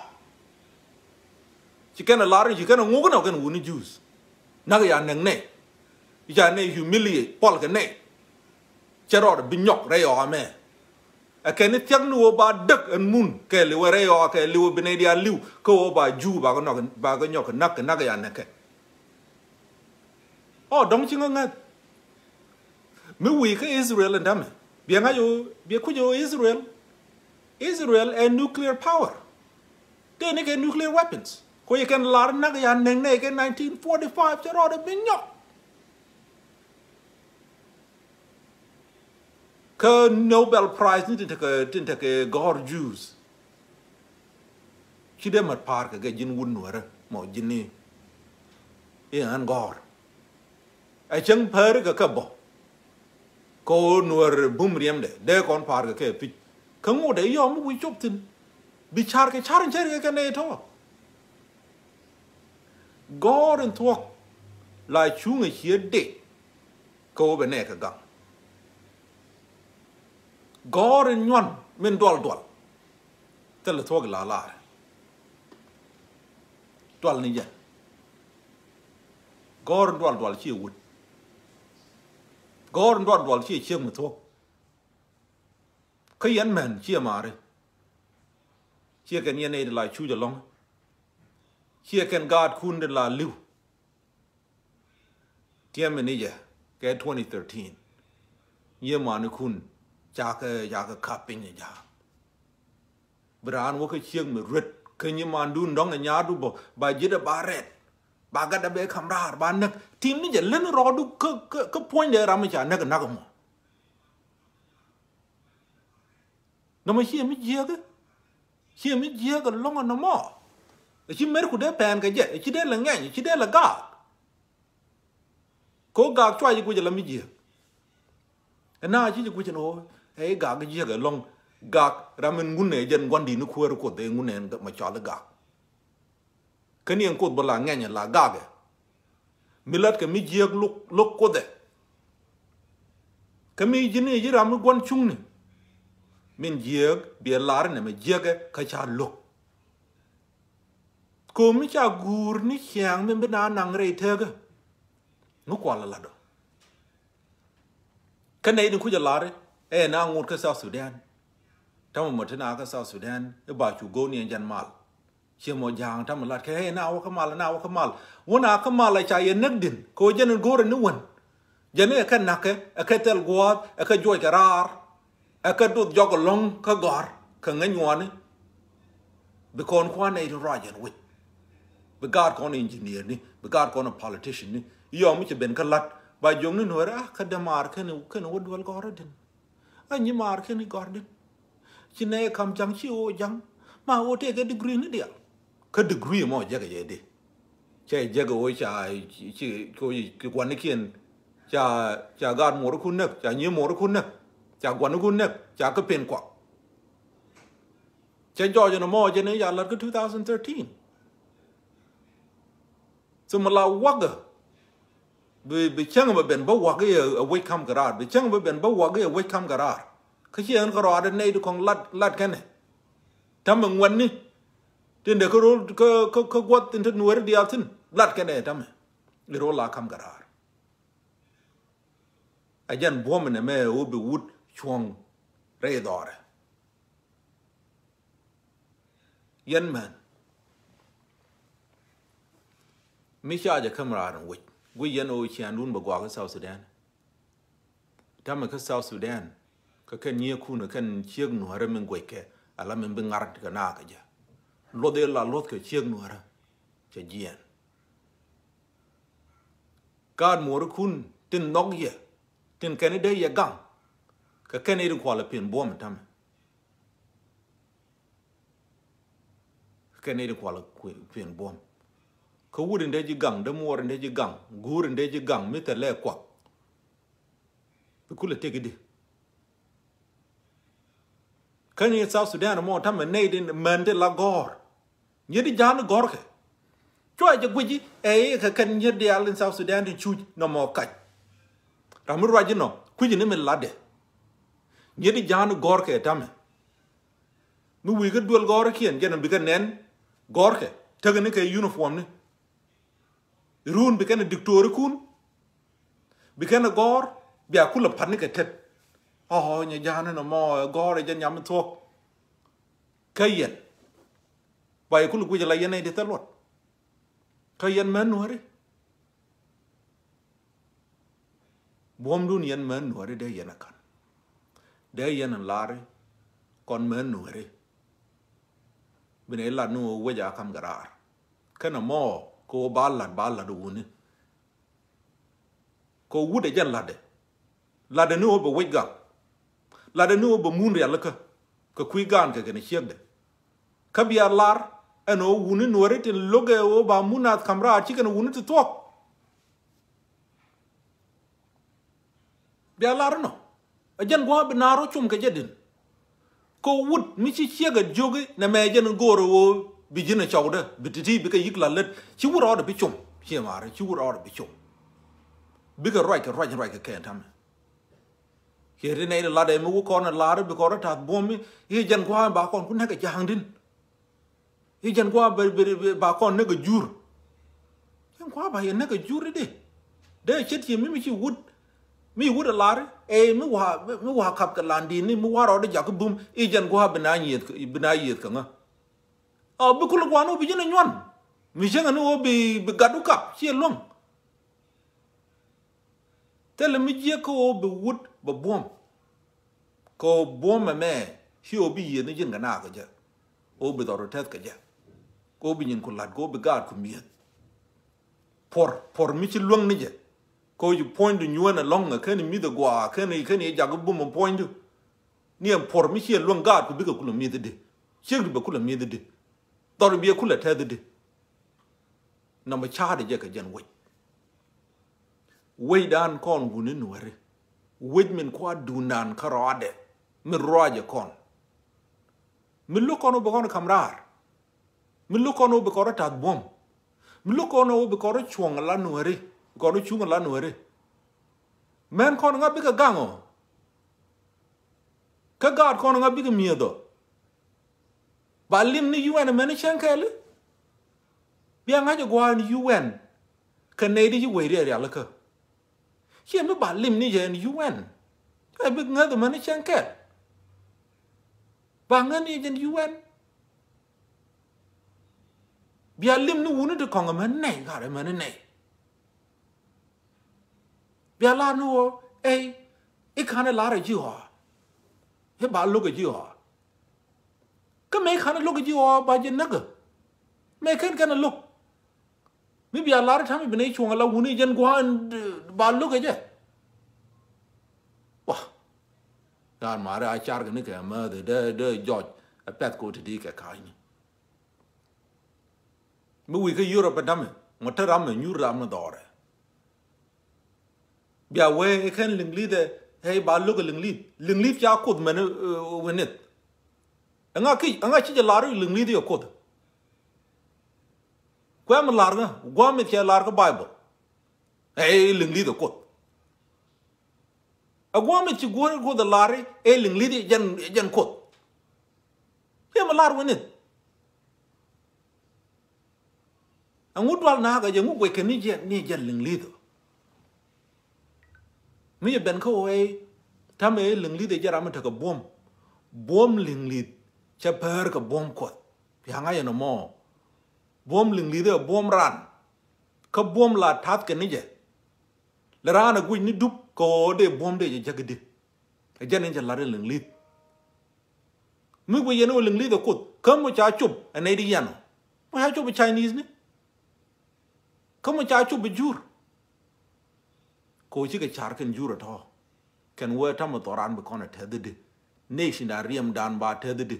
Ci kɛn ɛ lar ci kɛn ɛ ŋuk inɛ kɛn wuni Jews. Nak ɛ ya nɛk nɛ. I̱ ca nɛ humiliate puɔl kɛ nɛ. Cɛ rɔɔdɛ bi nyɔk rɛy ɣɔaa mɛ. Ɛ kɛn ni thiäk ni ɣöö ba däk ɛn mun kɛ liwɛ rɛy ɣɔaa kɛ liwɛ bi nɛy diaal li̱w kä ɣöö ba juu ba kɛ nyɔk ba kɛ nyɔk kɛ näk kɛ näk ya nɛkɛ. Ɔ dɔ̱ŋ ci ŋä ŋäth. Mi wi̱i̱ kä Israel ɛn tämɛ biɛ ŋa̱c ɣöö biɛ kui̱c ɣöö Israel, Israel ɛ nuclear power. Tëë ni kɛ nuclear weapons kɔ yɛ kɛn lar näk ya nɛk nɛy kɛ nineteen forty-five cɛ rɔɔdɛ bi nyɔk. Kä Nobel Prize ni tin tekɛ tin tekɛ gɔ̱r Jews. Ci dee mat pa̱a̱r kɛ kɛ ji̱n wut nuɛrä mɔ ji̱n ni i̱ ɣän gɔ̱r. Ɛ cäŋ päri kɛ kɛ bɔ kɛ ɣöö nuɛr bum riɛmdɛ dee kɔn pa̱a̱r kɛ kɛ pi̱c. Kä ŋot ɛ yɔm mi wi̱c cop thi̱n bi ca̱r kɛ ca̱r in cär kɛ kɛ nɛy tɔ̱. Gɔ̱r in thuɔ̱k la cuŋ ɛ cië dee kɛ ɣöö bɛ nɛɛkɛ gaŋ. Gɔ̱r in nyuan min dual dual. Thilɛ thuɔ̱k la lar. Dual ni jɛn. Gɔ̱r in dual dual ciɛ wut. Gɔ̱r in dual dual ciɛ ciek mi thuɔ̱k. Kä yɛn mɛn ciɛ mari. Ciɛ kɛn yɛn nɛy di la cuc alɔŋ. Ciɛ kɛn gaatkun di la li̱w. Tiɛm mi ni jɛ kɛ twenty thirteen. Nyimanikun cakɛ cakɛ kap piny ɛ ja̱a̱k. Bi raan wä kä ciek mi ruet kä nyimandun dɔ̱ŋ ɛ nyaardu bä ba ji̱dɛ ba rɛt. Ba gatdɛ bɛ kam raar ba näk tim ni jɛ leni rɔɔdu kä kä kä puɔ̱nydɛ ram mi ca näk näk mɔ. Nɔmɔ ciɛ mi jiääkä. Ciɛ mi jiääkä lɔ̱ŋ ɛ nɔmɔ. Ɛ ci merku dee pɛɛn kɛ jɛ ɛ ci dee lɛ ŋɛny ɛ ci dee lɛ gaak. Ko gak cua ji̱ guic ala mi jiääk. Ɛ na ci ji̱ guic ɛn ɣöö ɛ i̱ gak jiääk ɛlɔ̱ŋ. Gak ram in ŋun ɛ jɛn gua̱ndi̱t ni kuäär kuoth ɛ ŋun ɛ ma cɔal i̱ gak. Kä ni ɛn kuoth bä la ŋɛnyɛ la gakɛ. Mi latkɛ mi jiääk lo̱k lo̱k kuothɛ. Kä mi ji̱n i̱ ji̱ ram mi gua̱n cuŋni. Min jiääk biɛ lar nɛmɛ jiääkɛ kä ca lo̱k. Ko̱mi ca guur ni ciaŋ mi bi na naŋ rɛy tekä. Ŋu kual latdɔ. Kä nɛy ni kucä lar ɛ na ŋot kä South Sudan. Tamɛ mɔ ti na kä South Sudan i̱ ba cu go̱o̱r ni ɛn jɛn mal. Ciɛ mɔ ja̱a̱ŋ tamɛ lat kɛ ɛ na wä kä mal na wä kä mal. Wä na kä mal ɛ ca yɛ näk din kɛ wä jɛn in go̱o̱rɛ ni wän. Jɛn ɛ kɛ na̱kɛ ɛ kɛ thɛl gua̱a̱th ɛ kɛ juɔc kɛ raar. Ɛ kɛ duth jɔk ɛlɔ̱ŋ kä gɔ̱a̱r kɛ ŋäc nyuɔɔni. Bi kɔn kua̱n nɛy tin ruac ɛn wec. Bi gaat kɔn engineer ni bi gaat kɔn politician ni. Yɔm mi ci ben kä la̱t ba jiök ni nuɛɛr a kä dämaar kɛn kɛn wä duel gɔ̱r adin. A nyi maar kɛn i̱ gɔ̱r din. Ci nɛy kam ja̱ŋ ci ɣöö ja̱ŋ ma ɣöö tëëkɛ degree ni diaal. Kä degree mɔ jɛkɛ jɛ di. Cɛ jɛkɛ ɣöö ca ci ci guanikiɛn ca ca gaat muɔrikun näk ca nyi muɔrikun näk ca guanikun näk ca kä pen kuak. Cɛ jɔɔc ɛn ɛmɔ jɛ ni ca la̱t kä two thousand thirteen. Thumɛ la wakä. Bi bi cäŋ bä ben bä wakä i̱ ɛ wec kam kɛ raar bi cäŋ bä ben bä wakä i̱ ɛ wec kam kɛ raar. Kä ci ɛn kɛ rɔaadɛ nɛy di kɔŋ lat lat kɛnɛ. Tamɛ ŋuɛtni. Tin dee kä ro̱l kä kä kä gua̱th tin te nueeri diaal thi̱n lat kɛnɛ tamɛ. I̱ ro̱l la kam kɛ raar. Ɛ jɛn buɔ̱m ɛnɛ mɛ ɛ wä bi wut cuɔ̱ŋ rɛy dhɔrɛ. Yɛn män mi ca jɛ käm raar in wec guic yɛn ɣöö ciaŋdun bɛ guak kä South Sudan. Tamɛ kä South Sudan kä kɛn nyiëëkun kä kɛn ciek nuäärä min guickɛ ala min bi ŋar kɛ naak kɛ jɛ. Luɔth ëë la luɔth kɛ ciek nuäärä cɛ jiɛɛn. Gaat muɔrikun tin nhɔk yɛ tin kɛn i̱ dee yɛ gaŋ kɛ kɛn i̱ ri kual i̱ piɛn buɔ̱m i̱ tamɛ. Kɛn i̱ ri kual i̱ piɛn buɔ̱m. Kä wut in dee ji̱ gaŋ dee muɔr in dee ji̱ gaŋ guur in dee ji̱ gaŋ mi thɛ lɛ kuak. Bi kulɛ tek i̱di. Kä ni South Sudan mɔ tamɛ nɛy di män ti la gɔ̱r. Nyiet di ja̱a̱n gɔ̱rkɛ. Cuɛ jɛ guic i̱ ɛ i̱ kɛ kɛn nyiet diaal in South Sudan ti cuc nɔmɔ kac. Ram mi ruac inɔ kui̱c ni mi latdɛ. Nyiet di ja̱a̱n gɔ̱rkɛ tamɛ. Mi wi̱i̱ kä duel gɔ̱rkiɛn jɛn bi kɛ nɛn gɔ̱rkɛ tekɛ ni kɛ uniform ni. Run bi kɛn diktorikun. Bi kɛn gɔ̱r bia kulɛ pat ni kɛ tet. Ɔ, nyɛ ja̱a̱n ni nɔmɔ ɛ gɔ̱r ɛ jɛn nyam thuɔ̱k. Kä yɛn ba yɛ kul guic ala yɛn ɛ di thil luɔt. Kä yɛn män nuääri. Buɔ̱mdun yɛn män nuääri dee yɛn a ka̱n. Dee yɛn a la̱ri kɔn män nuääri. Bi nɛ lat ni ɣöö wec a ka̱m kɛ raar. Kɛn a mɔ kɛ ɣöö ba lat, ba lat wuni. Kɛ wut ɛ jɛn latdɛ. Latdɛ ni ɣöö bɛ wec gak. Latdɛ ni ɣöö bɛ mun rialikä kɛ kui̱ gaan kɛ kɛn ciekdɛ. Kä bia lar ɛn ɣöö wuni nuääri tin lo̱kɛ ɣöö ba mun naath ka̱m raar ci kɛn wuni ti thuɔ̱k. Bia lar inɔ. Ɛ jɛn gua̱a̱ bi naar rɔ com kɛ jɛ din. Kɛ wut mi ci ciek ɛ jiök i̱ nɛ mɛ jɛn go̱o̱r ɛ ɣöö bi ji̱n ɛ cɔwdä bi ti̱ti̱ bikɛ yi̱k la̱t lät. Ci wut rɔɔdɛ bi com. Ciɛ maari ci wut rɔɔdɛ bi com. Bikɛ ruac kɛ ruac ruac kɛ kɛn ta̱mɛ. Kiɛ ti nɛy ti lat ɛ mi wä kɔn ɛ lar bi kɔn rɔ ta̱th buɔ̱m i̱ jɛn gua̱a̱ ba kɔn ku näk ɛ ja̱a̱ŋdin. I̱ jɛn gua̱a̱ bɛ, bɛ, bɛ, ba kɔn näk a jur. Jɛn gua̱a̱ ba yɛ näk a jur i̱di. Dee ce̱t ci mi, mi ci wut. Mi wut a lar ɛ mi wa, mi wa kap kɛ landin ni mi wa rɔɔd jak bum. I̱ jɛn gua̱a̱ bi na yieth, bi na yieth kɛ ŋä. A bi kul gua̱a̱n wä bi jɛn a nyuan. Mi cäŋ ni wä bi, bi gat wä kap ci luäŋ. Thilɛ mi jiɛk kä ɣöö bi wut bɛ buɔ̱m. Kɛ ɣöö buɔ̱m ɛmɛ ci ɣöö bi yiëëth ni ji̱n kɛ naath kɛ jɛ. Ɣöö bi dhɔr tɛth kɛ jɛ. Kɛ ɣöö bi nyin ku la̱t kɛ ɣöö bi gaat ku mi̱eth. Puɔ̱r, puɔ̱r mi ci luäŋ ni jɛ. Kɛ ɣöö ci puɔ̱nydu nyuään ɛlɔ̱ŋ ɛ kɛn i̱ mi̱th ɛ gua̱a̱ kɛn i̱, kɛn i̱ jak i̱ bum ɛ puɔ̱nydu. Ni ɛn puɔ̱r mi ci ɛ luäŋ gaat ku bikɛ kulɛ mi̱eth i̱di. Ciekdu bɛ kulɛ mi̱eth i̱di. Dhɔr bi ɛ kulɛ tɛth i̱di. Nɔmɔ ca̱a̱dɛ jɛ kɛ jɛn wec. Wecdan kɔn wuni nuääri. Wec min kua̱rdunan kä rɔaadɛ. Min ruacɛ kɔn. Mi lo̱k kɔn wä bi kɔn ka̱m raar. Mi lo̱k kɔn wä bi kɔn rɔ ta̱th buɔ̱m. Mi lo̱k kɔn wä bi kɔn rɔ cuɔ̱ŋ la nuääri. Bi kɔn rɔ cuŋ la nuääri. Mɛn kɔn ŋa bikɛ gaŋ ɔ. Kä gaat kɔn ŋa bikɛ mi̱eth ɔ. Ba lim ni U N mɛn cäŋ kɛɛli. Bia ŋa̱c ɛ gua̱a̱n U N. Kɛ nɛy di ci wec riɛl rialikä. Ciɛ mi ba lim ni jɛ ɛn U N. Ɛ bi ŋäth mɛn cäŋ kɛɛl. Ba ŋäth ni jɛ ɛn U N. Bia lim ni wuni ti kɔŋ mɛn nɛy, gat mɛn nɛy. Bia lar ni wä, ey, i̱ ka̱n i̱ lar ɛ ji̱ ɣɔaa. I̱ ba lo̱k ɛ ji̱ ɣɔaa. Kä mëë ka̱n lo̱k ji̱ ɣɔaa ba ji̱ näk. Mëë ken kɛn lo̱k. Mi bia lar i̱ ta̱mi bi nɛy cuɔ̱ŋ ala wuni jɛn gua̱a̱n, eh, ba lo̱k jɛ. Wa. Yan mari a car kɛ ni kɛ määth dee, dee jɔc. Ɛ pɛth ko ti di kɛ ka̱ny. Mi wi̱i̱ kä Europe ɛ ta̱mi. Ŋɔ te ram ɛ nyur ram ni dhɔrɛ. Bia wee kɛn Liŋli̱th ɛ, ɛ ba lo̱k ɛ Liŋli̱th. Liŋli̱th ca kuoth mɛn, eh, wenith. Ɛŋa ki, ɛŋa ci jɛ lar i̱ Liŋli̱th i̱ ɛ kuoth. Kuɛ mi lar ŋa, gua̱a̱ mith cɛ lar kä Bible. Ɛ Liŋli̱th ɛ kuoth. Ɛ gua̱a̱ mith ci guäär i̱ kuoth ɛ lar i̱ ɛ Liŋli̱th i̱ jɛn, jɛn kuoth. Cɛ mi lar wenith. Ɛŋu dual nakä jɛ, ŋu guɛckɛ ni jɛ, ni jɛ Liŋli̱th ɔ. Mi jɛ ben kä wee, ta̱mɛ Liŋli̱th ɛ jɛ ram mi tekɛ buɔ̱m. Buɔ̱m Liŋli̱th cɛ päär kɛ buɔ̱m kuɔth. Ya̱ŋa yɛn ɛmɔ. Buɔ̱m Liŋli̱th ɛ buɔ̱m ran. Kä buɔ̱m la ta̱thkɛ ni jɛ. Lɛ raan ɛ guic ni dup kɛ ɣöö dee buɔ̱m dee jɛ jäk i̱di. Ɛ jɛn in cɛ la̱t in Liŋli̱th. Mi guic yɛn ɣöö Liŋli̱th ɛ kuoth. Kä mɔ ca cop ɛ nɛy di yɛn ɔ. Mɔ ca cop ɛ Chinese ni. Kä mɔ ca cop ɛ jur. Kɛ ɣöö cikɛ car kɛn jur ɛ tɔ̱. Kɛn wee ta̱mɛ thɔran bi kɔn ɛ tɛth i̱di. Nation da riɛmdan ba tɛth i̱di.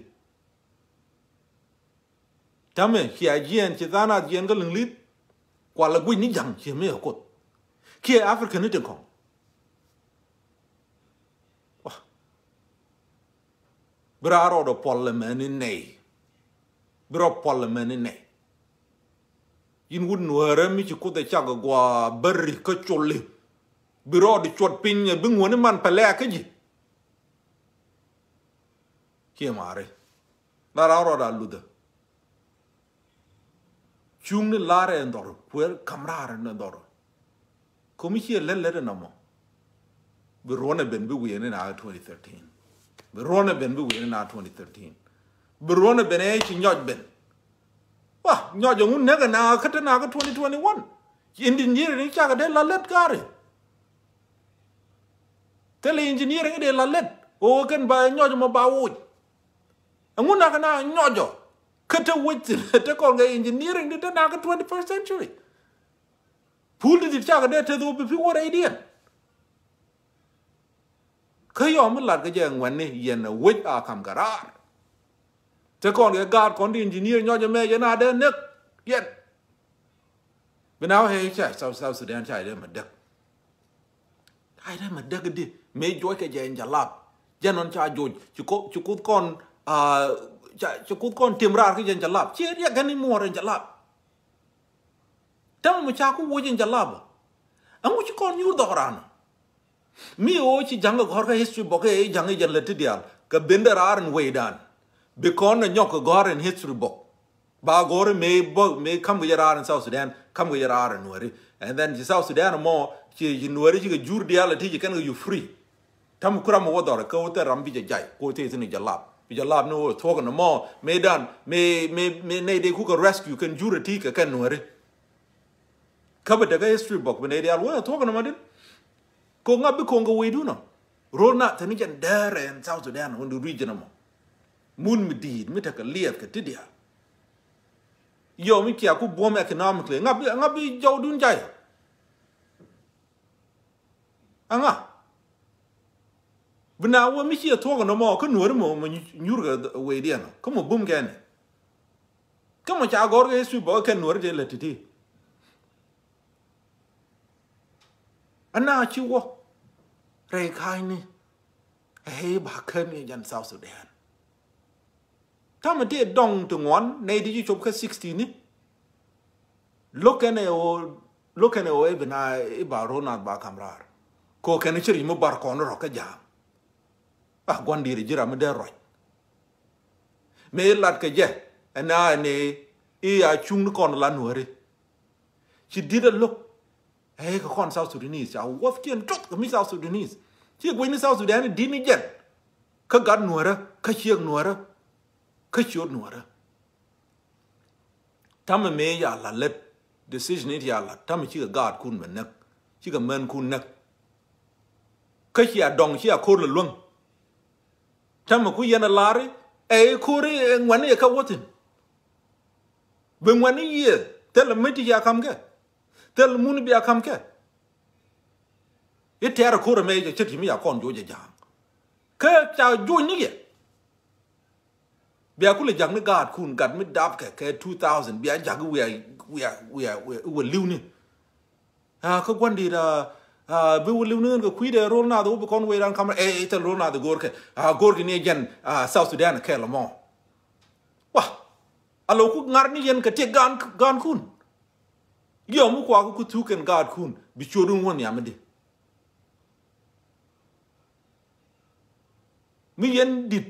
Ta̱mɛ cia jiɛɛn ci tha̱a̱ŋ nath jiɛɛn kä Liŋli̱th. Kualɛ guic ni ja̱ŋ ciɛ mi ɛ kuoth. Kiɛ Africa ni tin kɔ̱ŋ. Wa. Bi raa rɔɔdɛ puɔl ɛmɛni nɛy. Bi rɔ puɔl ɛmɛni nɛy. Yin wut nuäärä mi ci kuoth ɛ cak ɛ gua̱a̱ bäri kä coli. Bi rɔɔdɛ cuɔt piny ɛ bi ŋuäni man pɛlɛ kä ji̱. Kiɛ maari. La raa rɔɔdɛ a luthä. Cuŋni lar ɛ ndhɔr kuer kam rar ɛ ndhɔr. Komi ciɛ lɛl lɛt ɛ nɔmɔ. Bi ruɔ̱n ɛ ben bi wi̱i̱ ni na twenty thirteen. Bi ruɔ̱n ɛ ben bi wi̱i̱ ni na twenty thirteen. Bi ruɔ̱n ɛ ben ɛ ci nyɔc ben. Wa nyɔc ɛ ŋun näk ɛ na kä te na kä twenty twenty-one. Ci engineering cakɛ dee la lät gari. Thilɛ engineering dee la lät. O kɛn ba nyɔc mɔ ba woc. Ɛ ŋun näk ɛ na nyɔc ɔ. Kä te wec thin te kɔn kɛ engineering di te na kä twenty-first century. Pul ti dit cakɛ dee te thok bi pi wä rɛydiɛn. Kä yɔm mi lat kɛ jɛ ŋuɛ̈tni yɛn ɛ wec a kam kɛ raar. Te kɔn kɛ gaat kɔn di engineer nyɔc ɛmɛ yɛn a dee nek yɛn. Bi na wä hɛ ca South, South Sudan ca dee mɛ dek. Ca dee mɛ dek di mëë juɔc kɛ jɛ in jalap. Jɛ nɔn ca juɔc ci ko, ci kuth kɔn, ah, ca, ci kuth kɔn tim raar kɛ jɛ in jalap. Ci riɛk kɛn imuɔr in jalap. Tɛmɛ mi ca ku woc in jalap. Ɛŋu ci kɔn nyuur dhɔk ran. Mi ɣöö ci ja̱ŋ kɛ gɔ̱r kä history book ëë ja̱ŋ i̱ jɛn lät ti diaal kɛ ben dee raar in wecdan. Bi kɔn ɛ nyɔk kɛ gɔ̱r in history book. Ba gɔ̱r mëë bä mëë ka̱m kɛ jɛ raar in South Sudan, ka̱m kɛ jɛ raar in Nuɛri. And then ci South Sudan mɔ ci, ci Nuɛri ci kɛ jur diaal ɛ ti ci kɛn kɛ you free. Ta̱m ku ram mi wä dhɔr kä wä thil ram bi jɛ jay ku wä thil thi̱n i̱ jɛ lap. Bi jɛ lap ni wä thuɔ̱k ni mɔ mëëdan mëë, mëë, mëë nɛy dee ku kɛ rescue kɛn jur ɛ ti kɛ kɛn Nuɛri. Kä bi tekɛ history book bi nɛy diaal wä thuɔ̱k ni mɔ din. Ko ŋa bi ko̱ŋ kɛ wecdun ɔ. Rol na thäni jɛn dɛɛrɛ ɛn South Sudan wä di region mɔ. Mun mi di̱i̱t mi tekɛ liɛth kɛ ti diaal. Yɔ mi kia ku buɔ̱m economically ŋa bi, ŋa bi jɔwdun jay. Aŋa. Bi na wä mi ciɛ thuɔ̱k ni mɔ kä Nuɛri mɔ mɔ nyur kɛ wecdiɛn ɔ kä mɔ bum kɛn ɛ. Kä mɔ ca gɔr kɛ history book kɛn Nuɛri tëë lät ti̱ti̱. Ana ci wä rɛy ka̱a̱cni. Ɛ ba kän ni jɛn South Sudan. Ta̱mɛ ti dɔŋ ti ŋuan nɛy ti ci cop kä sixty ni. Lo̱k kɛn ɛ ɣöö, lo̱k kɛn ɛ ɣöö i̱ bi na i̱ ba ro̱o̱ nath ba ka̱m raar. Kɛ ɣöö kɛn i̱ ci ri̱c mi bar kɔn rɔ̱ kä ja̱a̱ŋ. A gua̱n di̱i̱r i̱ ji̱ ram mi dee ruac. Mëë lat kɛ jɛ ɛn a ɛn i̱ a cuŋ ni kɔn la Nuɛri. Ci di̱t a lo̱k. Ɛ kɛ kɔn South Sudanese ca wuɔthkiɛn tuɔth kɛ mi South Sudanese. Ci gueny ni South Sudan di̱t ni jɛn. Kä gat Nuärä, kä ciek Nuärä, kä ciöt Nuärä. Tamɛ mëë ya la lät, decision it ya la, tamɛ cikɛ gaatkun bɛ näk, cikɛ mänkun näk. Kä cia dɔŋ cia ko̱r lɛ luäŋ. Tamɛ ku yɛn a lar i̱, ɛ i̱ ko̱r i̱ ŋuɛ̈ni yɛ kä wä thi̱n. Bi ŋuɛ̈ni yiëë, thilɛ mi ti ya ka̱m kɛ. Thil mun bia ka̱m kɛ. I̱ tɛ̈r ko̱r ɛmɛ jɛ ce̱t mi ya kɔn joc jɛ ja̱a̱ŋ. Kä ca joc ni yɛ. Bia kulɛ ja̱k ni gaatkun, gat mi dap kɛ kɛ two thousand, bia ja̱k wiaa, wiaa, wiaa, wiaa, wiaa li̱w ni. A, kä gua̱n di̱i̱t, a, a, bi wä li̱w ni ɣän kɛ kui̱dɛ ro̱l nath wä bi kɔn wee ran ka̱m, ɛ, ɛ, thil ro̱l nath go̱o̱r kɛ. A, go̱o̱r kɛ ni jɛn, a, South Sudan kɛɛl mɔ. Wa, a lo̱ ku ŋa̱r ni yɛn kɛ ti gaan, gaankun. Yɔm mi kuak ku thuk kɛn gaatkun bi ciötdun wä nhiam mi di. Mi yɛn di̱t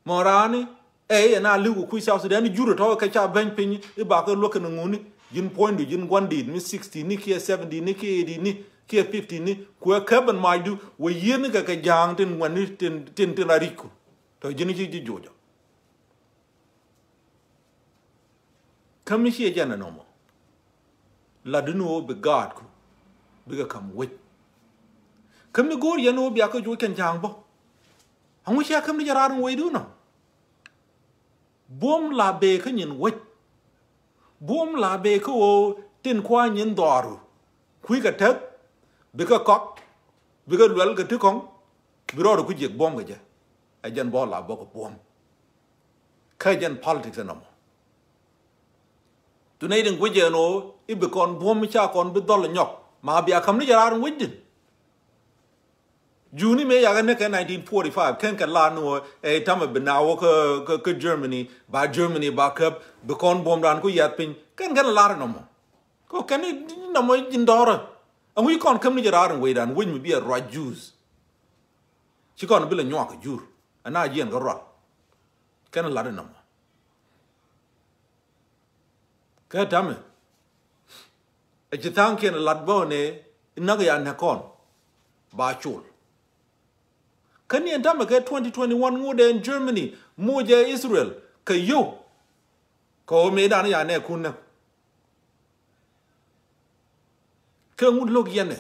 mɔ raani ɛ yɛn a li̱w kɛ kui̱ South Sudan i̱ jur ɛ tɔ̱ kɛ ca beny piny i̱ bakɛ luäk kɛn ŋuni ji̱n puɔ̱nydu ji̱n gua̱n di̱t mi sixty ni kiɛ seventy ni kiɛ eighty ni kiɛ fifty ni kuɛ käp ɛn macdu wä yieen ni kɛ kɛ ja̱a̱ŋ tin ŋuɛ̈ni tin, tin, tin a ri̱cku. Tɔ̱ ji̱n i̱ ci ji̱ joc ɔ. Kä mi ciɛ jɛn ɛnɔmɔ. Latdun ɣöö bi gaatku bikɛ ka̱m wec. Kä mi go̱o̱r yɛn ɣöö bia kä joc kɛn ja̱a̱ŋ bä. Aŋu cia käm ni jɛ raar in wecdun ɔ. Buɔ̱m la bee kä nyin wec. Buɔ̱m la bee kä ɣöö tin kua̱ nyin dhɔaaru. Kui̱ kɛ tɛth bikɛ kɔk bikɛ luɛl kɛ ti kɔŋ. Bi rɔɔdu ku jiɛk buɔ̱m kɛ jɛ. Ɛ jɛn bä la bä kɛ buɔ̱m. Kä jɛn politics ɛnɔmɔ. Tu nɛy tin guic ɛn ɣöö i̱ bi kɔn buɔ̱m i̱ ca kɔn bi dhɔl nyɔk ma bia ka̱m ni jɛ raar in wecdin. Juni mëë yakɛ ni kɛ nineteen forty-five kɛn kɛ lar ni ɣöö ɛ i̱ tamɛ bi na wä kä, kä, kä Germany ba Germany ba käp bi kɔn buɔ̱mdan ku yath piny kɛn kɛn lar ɛnɔmɔ. Kɛ kɛn i̱ nɔmɔ ji̱n dɔ̱rä. Ɛŋu i̱ kɔn käm ni jɛ raar in wecdan wec mi bi ɛ ruac Jews. Ci kɔn bi lɛ nyuak kɛ jur ɛn a jiɛn kɛ rual. Kɛn lat inɔmɔ. Kä tamɛ ɛ ci tha̱a̱ŋkiɛn lat bä ɣän ëë inak ya nɛ kɔn. ba col. Kä ni ɛn tämɛ kɛ twenty twenty-one ŋut ɛn Germany mucɛ Israel kɛ yio̱w. Kɛ ɣöö mëëdan ya nɛɛkun näk. Kɛ ŋut lo̱k yɛn ɛ